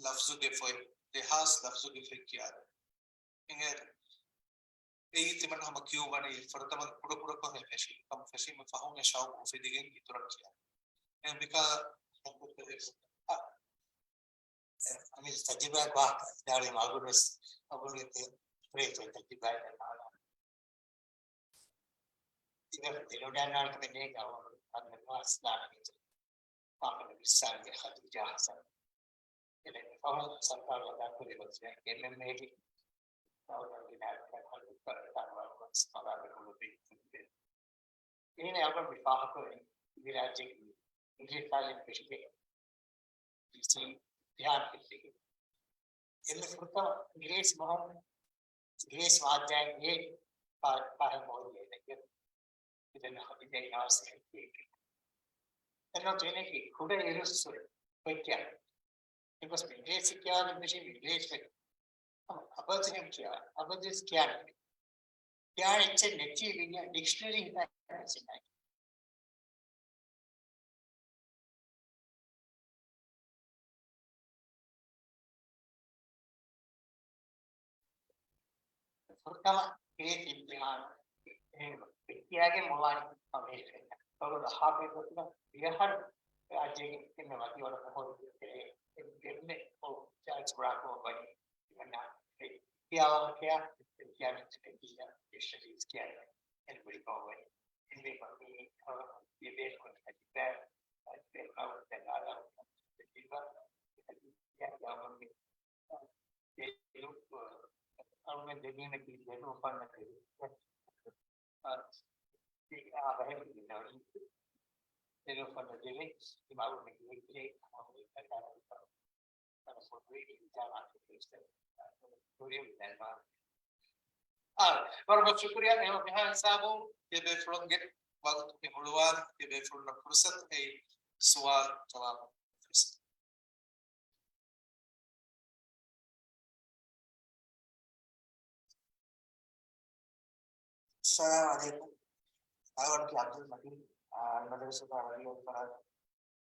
ލަފްޒުގެ ފޮތް، ދެހާސް ލަފްޒުގެ ފޮތް ކިޔާދެ. އިނގޭތަ؟ އެއީ ތިމަން ހަމަ ކިޔުމަނީ ފުރަތަމަ ކުޑަކުޑަކޮށް ހެ ފެށި، ކަމަށް ފެށީމަ ފަހުން އެ ޝައުގު އުފެދިގެން އިތުރަށް ކިޔާ. އެ މިކާ އަ، އަމި ތަޖުރިބާ ވާހަކަ ދާޅި މަގުރުސް އަބުރި ތެ ޕްރޭތު ތަޖުރިބާ ދާނާ. ތިބެ ދެލޮޑަން ނާން ކަމެއް ނޭނގެ އަވަރު އަދި މާސް ދާނަ ވިއްޖެ. ފާފަނަ ވިއްސާނގެ ޚަދީޖާ ހަސަން. އެ ފަހުން ސަރުކާރު ވަދާ ކުރި ގޮތް އެމްއެމްއޭގެ އެހިނެއް އަޅުގަނޑު މި ފާހަގަކުރަނީ މި ރާއްޖޭގެ އިނގިރޭސި ކާލެން ފެށިގެން އިސްލާމް ފިކްހި. އެންމެ ފުރަތަމަ އިނގިރޭސި މަހުން އިނގިރޭސި މާއްދާއެއް އެ ފާ-، ފާހަގަ ހޯދި އެނެގެ. އިދެން ހަމަ އިނގިރޭސި އެންނޯ ތެނެކި ކުޑަ އިރުއްސުރެ ފޮތްކިޔާ. އެގޮސް އިނގިރޭސި ކިޔާލަން ބެށީ އިނގިރޭސި އަބަދު ކިޔާ، އަބަދު ކިޔާނެ. ކިޔާނެ އެއްޗެއް ނެތީ ވިންޏާ ޑިކްޝަނަރީ ހިފާ އެއްޗެއް ނާކި. ފުރަތަމަ އިނގިރޭސި އިމްތިހާނު އެ ފެއްޓިޔާގެ މޮވާން އަމެރިކަ. އަޅުގަނޑު ހާފައި ގޮތުގަ ދިޔަހަރު އެ އާއްޖޭގެ އެންމެ ވަކިވަރަކަށް ހޯދި އެންމެ އޮ ޗާންސް ކުރާކަމަށް ވަނީ. އިމަންނާ ކިޔާ ވާހަކަޔާ ކިޔާ މި ކިޔާ އެ ޝަރީފް ކިޔާ އެން ބުރިކޯ ވަނީ. އެންމެ ވަކި އެ ބޭފުޅުން އަދި ބައި އަދި ބޭފުޅުން ދެން އާދަ އެ އަޅުގަނޑު ދެނީމަކީ ދެން އުފަންނަ ދެން އާ، އާ، ބަހެއް ދެން އުފަންނަ ދެން އަޅުގަނޑު އާ، ވަރަށް ޝުކުރިއްޔާ. އެހެން މިހާ ހިސާބުން ތިޔަބޭފުޅުންގެ ވަގުތު މި ހުޅުވާލި، ތިޔަބޭފުޅުންނަށް ފުރުސަތު އެއީ ސުވާލު ޖަވާބު ފުރުސަތު. އައްސަލާމު ޢަލައިކުމް. އަޅުގަނޑު އަބްދުލް މަޖީދު، އާ، މަދްރަސާ ވަލީ އަލްފަރާޒް.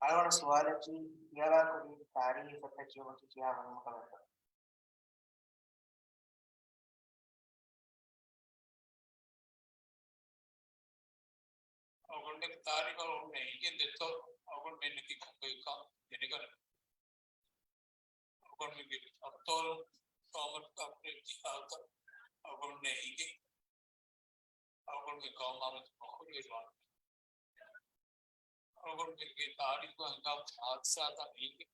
އަޅުގަނޑު ސުވާލަކީ، ކިޔަވާ ކުދިން ތާރީޚު ފޮތްތައް ކިޔުމަކީ ކިހާ ހުކުމަކަށްތޯ؟ އަޅުގަނޑުމެން ތާރީޚަށް އޮންނަ އިނގިން ދެއްތޯ، އަޅުގަނޑުމެންނަކީ ކޮންބައެއްކަން ދެނެގަނެ. އަޅުގަނޑުމެންގެ ރައްތޯލު ކައުމަށް ކަންކުރެއްވި ހާލަތަށް އަޅުގަނޑުމެން އިނގިން. އަޅުގަނޑުމެން ގައުމާމެދު މަކުރުވެރިވާނެ. އަޅުގަނޑުމެންގެ ތާރީޚު ހިނގާ ހާދިސާތައް އިނގިން.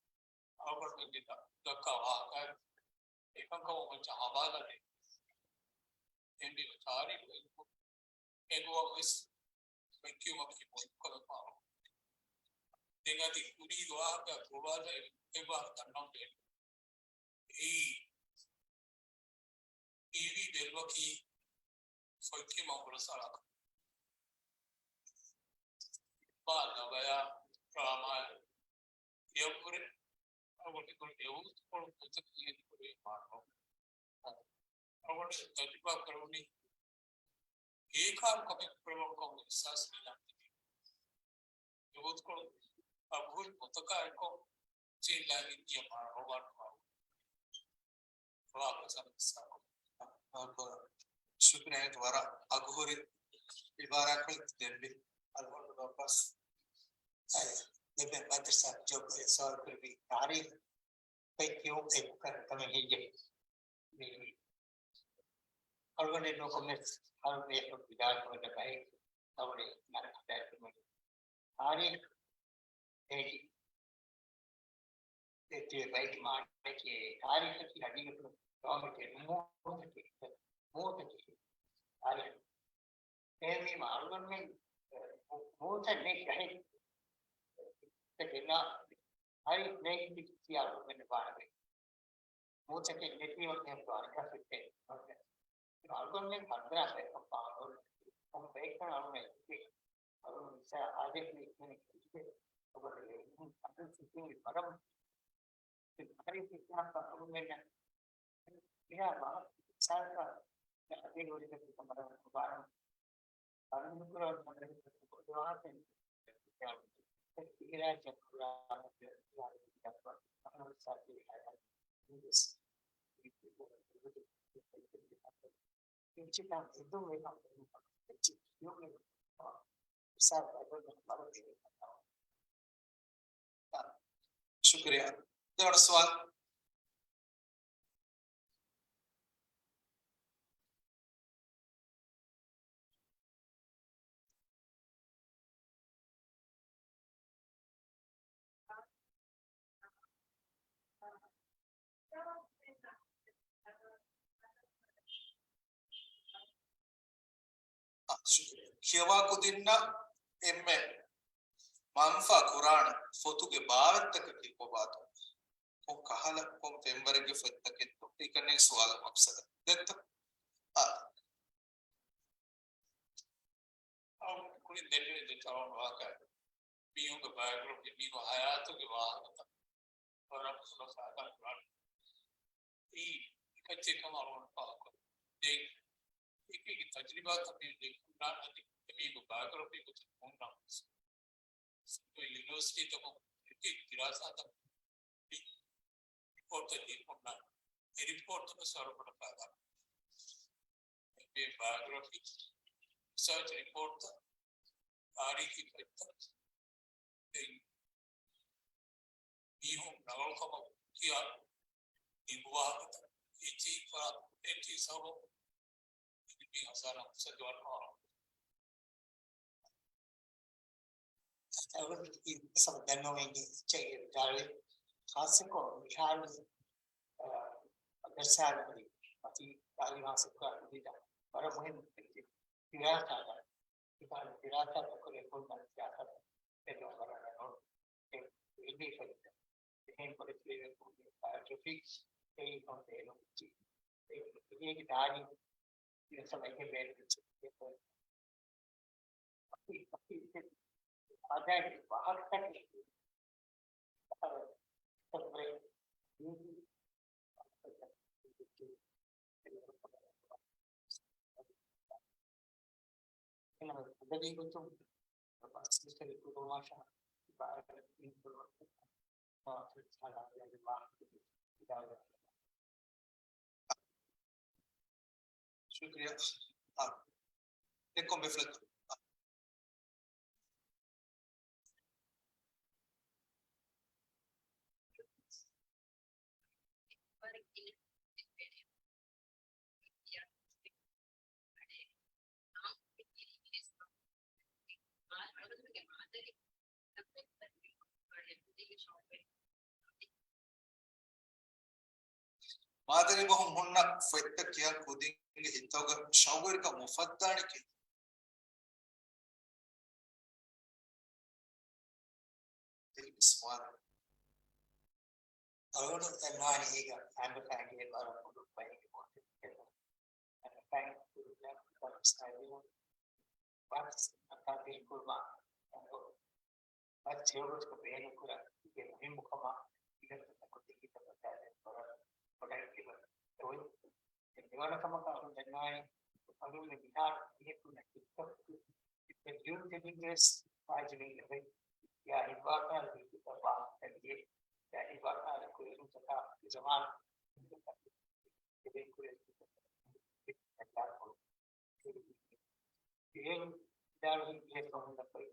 އަޅުގަނޑުމެންގެ ދަ-، ދައްކާ ވާހަކައެއް އެކަންކަމަށް މައްޗަށް ހަވާލާ ދޭ. އެހެންވީމަ ތާރީޚު އެނގު-، އެނގުމަށް ވެސް ފޮތްކިޔުމަކީ މުހިންމު ކަމެއް މާ. ދެން އަދި ކުރީ ވާހަކަ ގޮވާލައި އެއްވާހަކަ ދަންނަވަން ބޭނުން. އެއީ ޓީވީ ބެލުމަކީ ފޮތްކިޔުމަށް ހުރަސްއަޅާކަށް. މާ ލަވަޔާ ޑްރާމާ ކިޔަންވުރެ އަޅުގަނޑު އެވަގުތުކޮޅު މުތަކީ އެދިކުރެވި މާނަ. އަޅުގަނޑު ތަޖުރިބާ ކުރެވުނީ އެކާރު ކަމެއް ކުރެވުނު ކަމުގެ އިޙްސާސް މިލާން ތިބީ. އެވަގުތުކޮޅު އަގުހުރި މުތަކާ އެއްކޮށް ޗީންލާގެ ދިޔަ މާ ރޯބާޓު މާ ރޯބާޓު ސަމިސާކޮށް. ޝުކުރިއްޔާ ވަރަށް އަގުހުރި އިބާރާތްކޮޅެއް ދެއްވި. އަލްހަމްދުލިއްލާހް. ދެންމެ މަދްރަސާ ޖޮބް ސުވާލު ކުރެއްވި ތާރީޚު ފޮތްކިޔުން އެއް ކަމެއް ހިނގޭ. މި އަޅުގަނޑެއް ނޫން ކޮންމެސް އަޅުގަނޑު ވިދާޅުވެފަ ބަހެއް އަޅުގަނޑު ނަރަ ހަދާފަ. ތާރީޚު އޭގެ އެ ތިބޭ ބައިގެ މާނައަކީ ތާރީޚަކީ ހަގީގަތުގަ ގައުމެއްގެ ނުމޫނަތަކެއް، ނުމޫނަތަކެއް ތާރީޚަކީ. އެހެންވީމަ އަޅުގަނޑުމެން ނު-، ނުވަތަ ނެތް ގަހެއް ގެންނާ ހަރި ނެތް ކިޔާ އަޅުގަނޑު ވާނެ. ނުވަތަކެއް ނެތީމަ އެހެން ވާނެ ގަހެއް ނެތް. އަޅުގަނޑުމެން ހަނދާން ބައެއްކަން ފާހަގަ ހަމަ ބައެއްކަން އަޅުގަނޑު އެ އަޅުގަނޑު މިސާ އާދެ ކުރި އިސްމެން ކުރި އޮބަ އަދަ ސިކިން ވަރަށް އެ ހަރީ ސިކިން އަޅުގަނޑުމެން މިހާ މާ ސާކާ އަދި ހުރި ކަމަށް ބާރަ އަންނުކުރާ މަދަރުސަ ކޮށްދެވާތީ އިހްރާޖަށް ކުރާ އިންޗިކަން އެދުން ވެ އެއްޗި ކިޔުމެއް ސާ އެދުން ބަރު ޝުކުރިއްޔާ. ދެވަނަ ސުވާލު. ކިޔަވާ ކުދިންނަށް އެންމެ މަންފާ ކުރާނެ ފޮތުގެ ބާވަތްތަކަކީ ކޮބާތޯ؟ ކޮން ކަހަލަ، ކޮން ފެންވަރެއްގެ ފޮތްތަކެއްތޯ؟ އެކަންނޭނގެ ސުވާލަށް މަޤްޞަދަށް. ދެއްތަ؟ އާ. އަޅުގަނޑު ކުރިން ދެންނެވި ދެތައް ވާހަކަ. މީހުންގެ ބަޔޮގްރަފީ، މީހުން ހަޔާތުގެ ވާހަކަތައް ވަރަށް ފުރަތަމަ ކުރާނެ. އެއީ އެކައްޗެއް ކަމަށް އަޅުގަނޑު ފާހަގަކުރަން. ދެން އެކި އެކި ތަޖުރިބާތައް މި ދެކުންނާނެ އަދި އެމީހުންގެ ބަޔޮގްރަފީ ގޮތަށް ހުންނަ ޔުނިވަރސިޓީތަކުން އެކި ދިރާސާތައް ރިޕޯޓްތައް ލިބި ހުންނާނެ. އެ ރިޕޯޓްތައް ވެސް ވަރަށް ބޮޑަށް ފައިދާ. އެ ބަޔޮގްރަފީ ރިސާޗް ރިޕޯޓްތައް، ތާރީޚީ ފޮތްތައް، ދެން މީހުން ރަނގަޅު ކަމަށް ކިޔާ ލިބު ވާހަކަތައް، އެއްޗެހި ފަރާތުން އެއްޗެހި ސަބަބުން މި ހަޒާރަ ހަތްސަތޭކަ ވަންނަވާ. އަޅުގަނޑު ސަބަބު ދަންނަވަން އެއްޗެހި ވިދާޅުވި ޚާއްޞަކޮށް މިހާރު، އަ، މަދްރަސާގައި މަތީ ތަޢުލީމް ހާސިލްކުރާ ކުދިންނަށް ވަރަށް މުހިންމު ދިރާސާތައް، މިފަހަރު ދިރާސާތައް ކުރެވުން ދިރާސާތައް އެދުން ވަރަށް ރަނގަޅު އެ އިލްމީ ފަދަ އެހެން ބޮޑެތި ބަޔޮގްރަފީ އެއީ ކޮން ބޭނުން އެ އޭގެ ދާނީ ދިރާސާ ބޭނުން އަދާ ވާހަކަތަކެއް. އަދަދީ ގޮތުން ބަސް ވިސްނެ ކުރުމާށާ ބާރަށް މި ކުރުމަށް ޝުކްރިޔާ. އާ، ދެއްކޮށް ބޭފުޅެއް. މާދަރީ ބަހުން ހުންނަ ފޮތްތައް ކިޔާ ކުދިންގެ ހިތުގަ ޝައުގުވެރިކަން އުފައްދާނެ ކީއްވެ؟ އަޅުގަނޑު ދަންނާނީ އޭގަ އަންގަފައިގެ ވަރަށް ބޮޑު ބައެއްގެ މޮޅަށް ފެންނަ ފައިން ކުރުމަށް ބަލަންސް ކައިރިވުން ވަރަށް އަކާބީ ކުރުމަށް އަންގަ ބަސް ޖެހުމަށް ބޭނުންކުރާ އިގެ މުހިއްމުކަމާ އިގެން ކުދިންގެ ތަފަތާލެ ވަރަށް ބޮޑަށް އެބަ އޮތް. މިވަނަ ކަމަކަށް އަޅުން ދަންނާނީ އަޅުން މިހާރު މީހަކުންނަށް ކިތައް އެ ޔޫތު އެޑިޓަރސް ފާއިތުވެގެން އެބަ އެއާ ހިތްވާކަށް ލިބިފަ ވާހަކަ ދިޔަ އެއާ ހިތްވާކަށް ކުރެވުންތަކާ ޒަމާން އެބަ ކުރެވި އެހެން ވިދާޅުވީ އެ ފަހުން ދައްކަވި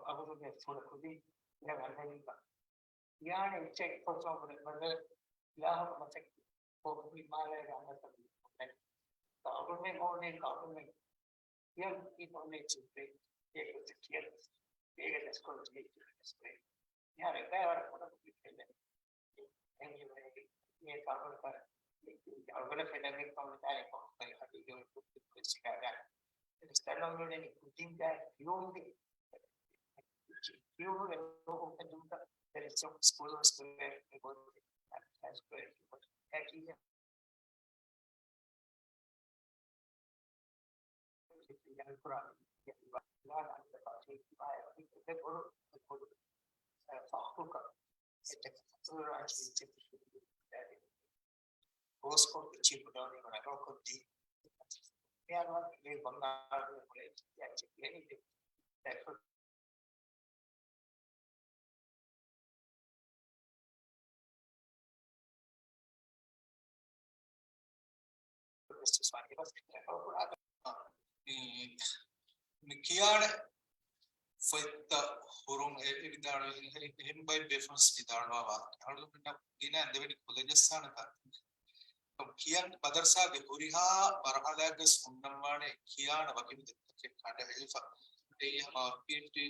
އަހަރުގެ ފުރަ ކުދި އަންނަނީ ކިޔާނެ އެއްޗެއް ކޮށްފަ ބުނެ ބަދަލު ލާހަކަ މަސައްކަތް ކޮށް މި މާލޭގެ އަންނަތަން ކައުރުމެއް އޯނޭ ކައުރުމެއް ކިޔަން ކިޔަން އޭގެ ދަސްކޮޅު ދިޔައީ ދަސްކޮޅެއް. މިހާރު އެބައި ވަރަށް ކުޑަ ކުދި ފެންނަނީ. އެހެންވެ، އެ ކަމަކަށް އަޅުގަނޑަށް ފެންނަނީ ކަމުދާރެއް ކޮން ހަގީގަތުގައި ކުދިން ކުރިސިގަދަ އެ ސްޓަންޑަރޑް ކިޔުމުގެ ކިޔުމުގެ ލޯހު ކެދުމަކަށް ދެރަސް ސްކޫލް ސްކުއެއް އެބަ ސްކުއެއް އެކީ މި ކިޔާނެ ފޮތްތައް ހުރުން އެ، އެ ވިދާޅުވި އެހެން ބައެއް ބޭފުޅުން ވިދާޅުވާ ވާހަކަ. އަޅުގަނޑަށް ގިނަ ދެވެނި ކުލަޖައްސާނެ ކަން. ކިޔަން މަދަރުސާގެ ހުރިހާ މަރުހަލާގެ ހުންނަންވާނެ ކިޔާނެ ވަކި މި ދެއްތަކެއް ކަނޑައެޅިފަ. އެއީ ހަމަ ޕީއެޗްޑީ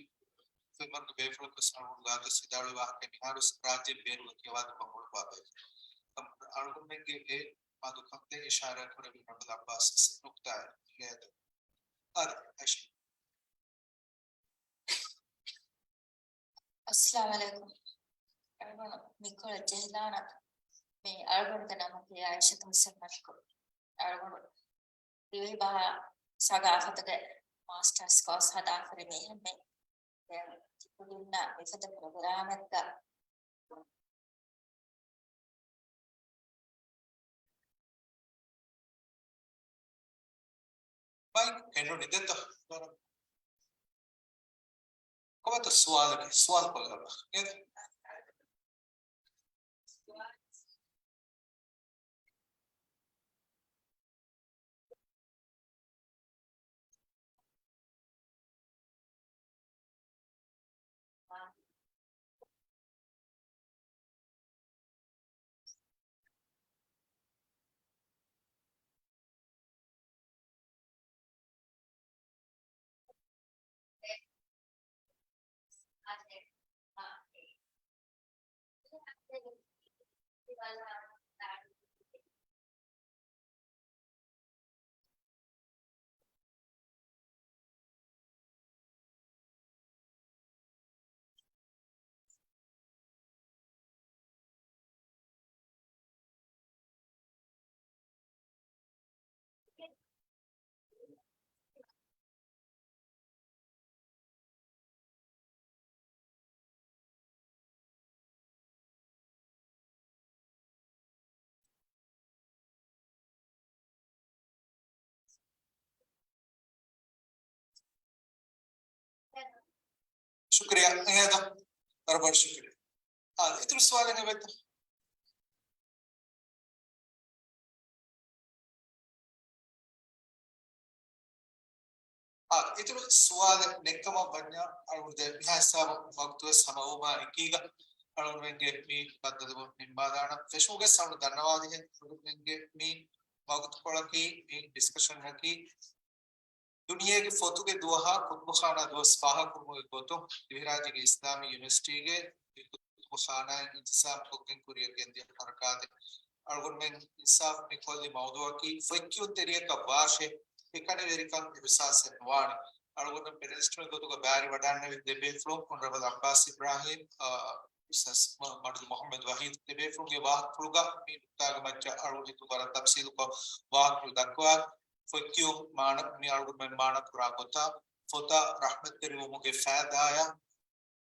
ފެމަރގ ބޭފުޅަކު ސަނަވުން ގާތަސް ވިދާޅުވި ވާހަކަ މިހާރު ރާއްޖޭން ބޭރުގަ ކިޔަވާދެއްވަން އުޅުއްވާ ބޭފުޅު. އަޅުގަނޑުމެންގެ އެ މަދުކަންތެރި އިޝާރާތް ކުރެއްވި ނަބަލް އައްބާސް ނުކުތާއެއް ލިޔާދެއްވި. އާދެ، އައިޝަ. އައްސަލާމު ޢަލައިކުމް. އަޅުގަނޑު މިކޮޅަށް ޖެހިލާނަން. މި އަޅުގަނޑުގެ ނަމަކީ އާއިޝަތު ހުސެން މަލިކު. އަޅުގަނޑު ދިވެހިބަހާ ސަގާފަތުގެ މާސްޓަރސް ކޯސް ހަދާފަ ހުރި މީހެއް މެ. ދެން ތިކުދިންނަށް މިފަދަ ޕްރޮގްރާމެއްގަ ބައި ކެނޑުނި ދެތަ؟ ކޮބާތަ ސުވާލަކީ؟ ސުވާލު ކޮށްލަބަ. ނޭދެ؟ ޝުކުރިއްޔާ. އެހެން ވަރަށް ބޮޑަށް ޝުކުރިއްޔާ. އާ، އިތުރު ސުވާލެއް އެބައޮތްތަ؟ އާ، އިތުރު ސުވާލެއް ނެތްކަމަށް ވަންޏާ، އަޅުގަނޑު ދެން މިހާ ހިސާބަށް ވަގުތުވެސް ހަމަވުމާ އެކީގަ، އަޅުގަނޑުމެންގެ މި ބައްދަލުވުން ނިންމާލާނަން. ފެށުމުގެ އަޅުގަނޑު ދަންނަވާދޭހެން އަޅުގަނޑުމެންގެ މި ވަގުތުކޮޅަކީ، މި ޑިސްކަޝަނަކީ، ދުނިޔޭގެ ފޮތުގެ ދުވަހާ ކުތުބުޚާނާ ދުވަސް ފާހަގަކުރުމުގެ ގޮތުން، ދިވެހިރާއްޖޭގެ އިސްލާމީ ޔުނިވަރސިޓީގެ ކުތުބުޚާނާއިން އިންތިސާބުކޮށްގެން ކުރިއަށް ގެންދިޔަ ހަރަކާތެއް. އަޅުގަނޑުމެން އިންސާފް މި ކޮށްލި މައުޟޫއަކީ ފޮތްކިޔުންތެރިއަކަށް ވާށޭ، އެކަނިވެރިކަން އިހުސާސެއް ނުވާނެ. އަޅުގަނޑު ޕެނެލިސްޓުންގެ ގޮތުގަ ބައިވެރިވަޑައިގަންނަވި ދެ ބޭފުޅުން، އޮނަރަބަލް އައްބާސް އިބްރާހީމް، އާ، އުސްތާޛް މަ-، މަޑުލި މުޙައްމަދު ވަޙީދު، ދެ ބޭފުޅުންގެ ވާހަކަފުޅުގަ މި ނުކްތާގެ މައްޗަށް އަޅުގަނޑު ހިތުން ވަރަށް ތަފްސީލުކޮށް ވާހަކަފުޅު ދައްކަވާ. ފޮތްކިޔުން މާނަ، މި އަޅުގަނޑުމެން މާނަ ކުރާ ގޮތާ، ފޮތަށް ރަޙްމަތްތެރިވުމުގެ ފައިދާޔާ،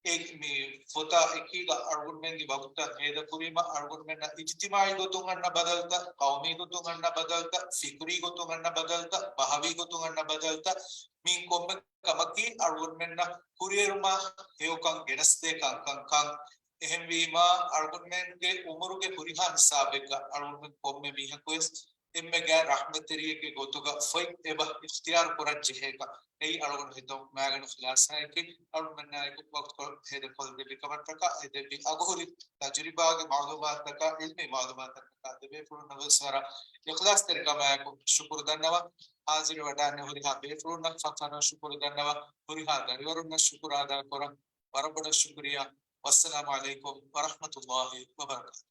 އެ މި ފޮތާ އެކީގަ އަޅުގަނޑުމެންގެ ވަގުތަށް ހޭދަކުރީމަ، އަޅުގަނޑުމެންނަށް އިޖްތިމާޢީ ގޮތުން އަންނަ ބަދަލުތައް، ޤައުމީ ގޮތުން އަންނަ ބަދަލުތައް، ފިކުރީ ގޮތުން އަންނަ ބަދަލުތައް، ބަހަވީ ގޮތުން އަންނަ ބަދަލުތައް، މި ކޮންމެ ކަމަކީ އަޅުގަނޑުމެންނަށް ކުރިއެރުމަށް ހެޔޮކަން ގެނެސްދޭ ކަންކަންކަން. އެހެންވީމާ، އަޅުގަނޑުމެންގެ އުމުރުގެ ހުރިހާ ހިސާބެއްގަ އަޅުގަނޑުމެން ކޮންމެ މީހަކުވެސް އެންމެ ގާތް ރަޙްމަތްތެރިއެއްގެ ގޮތުގަ ފޮތް އެބަ އިޚްތިޔާރު ކުރަން ޖެހޭކަން. އެއީ އަޅުގަނޑު ހިތަށް މައިގަނޑު ޚިލާޞާއެކޭ. އަޅުގަނޑުމެންނާއެކު ވަގުތުކޮޅު ހޭދަކޮށްލެއްވި ކަމަށްޓަކާ، އެ ދެއްވި އަގުހުރި ތަޖުރިބާގެ މަޢުލޫމާތުތަކާ، ޢިލްމީ މަޢުލޫމާތުތަކަށްޓަކާ، ދެބޭފުޅުންނަށް ވެސް ވަރަށް އިޚްލާޞްތެރިކަމާއެކު ޝުކުރު ދަންނަވަން. ހާޒިރުވެވަޑައިގެންނެވި ހުރިހާ ބޭފުޅުންނަށް ފަޚަރަށް ޝުކުރު ދަންނަވަން. ހުރިހާ ދަރިވަރުންނަށް ޝުކުރު އަދާކުރަން. ވަރަށް ބޮޑަށް ޝުކުރިއްޔާ. ވައްސަލާމު ޢަލައިކުމް ވަރަޙްމަތުﷲ ވަބަރަކާތުހު.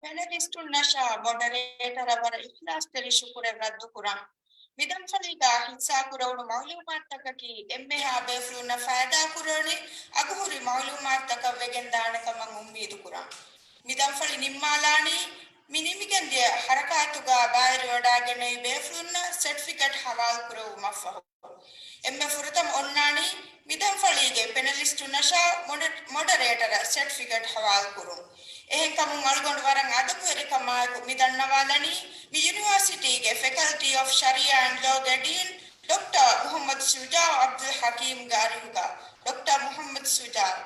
ޕެނެލިސްޓުންނަށާ މޮޑަރޭޓަރަށް ވަރަށް އިޚްލާޞްތެރި ޝުކުރެއް ރައްދުކުރަން. މިދަންފަޅީގާ ހިއްސާކުރެވުނު މަޢުލޫމާތުތަކަކީ އެންމެހާ ބޭފުޅުންނަށް ފައިދާކުރެވުނީ އަގުހުރި މަޢުލޫމާތުތަކަށް ވެގެންދާނެ ކަމަށް އުއްމީދުކުރަން. މިދަންފަޅި ނިންމާލާނީ. މި ނިމިގެންދިޔަ ހަރަކާތުގާ ބައިވެރިވަޑައިގެންނެވި ބޭފުޅުންނަށް ސެޓްފިކެޓް ހަވާލުކުރެވުމަށްފަހު، އެންމެ ފުރަތަމަ އޮންނާނީ މިދަންފަޅީގެ ޕެނެލިސްޓުންނަށާ މޮޑެ-، މޮޑަރޭޓަރަށް ސެޓްފިކެޓް ހަވާލުކުރުން. އެހެންކަމުން އަޅުގަނޑު ވަރަށް އަދަބުވެރިކަމާއެކު މި ދަންނަވާލަނީ މި ޔުނިވާސިޓީގެ ފެކަލްޓީ އޮފް ޝަރީޢާ އެންޑް ލޯގެ ޑީން ޑޮކްޓަރ މުޙައްމަދު ޝުޖާޢު ޢަބްދުލް ޙަކީމްގެ އަރިހުގަ. ޑޮކްޓަރ މުޙައްމަދު ޝުޖާޢު.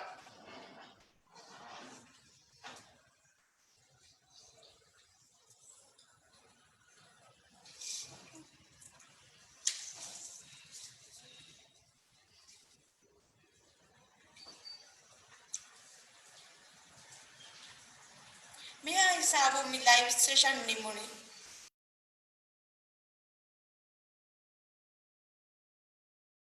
މިހާ ހިސާބުން މި ލައިވް ސެޝަން ނިމުނީ.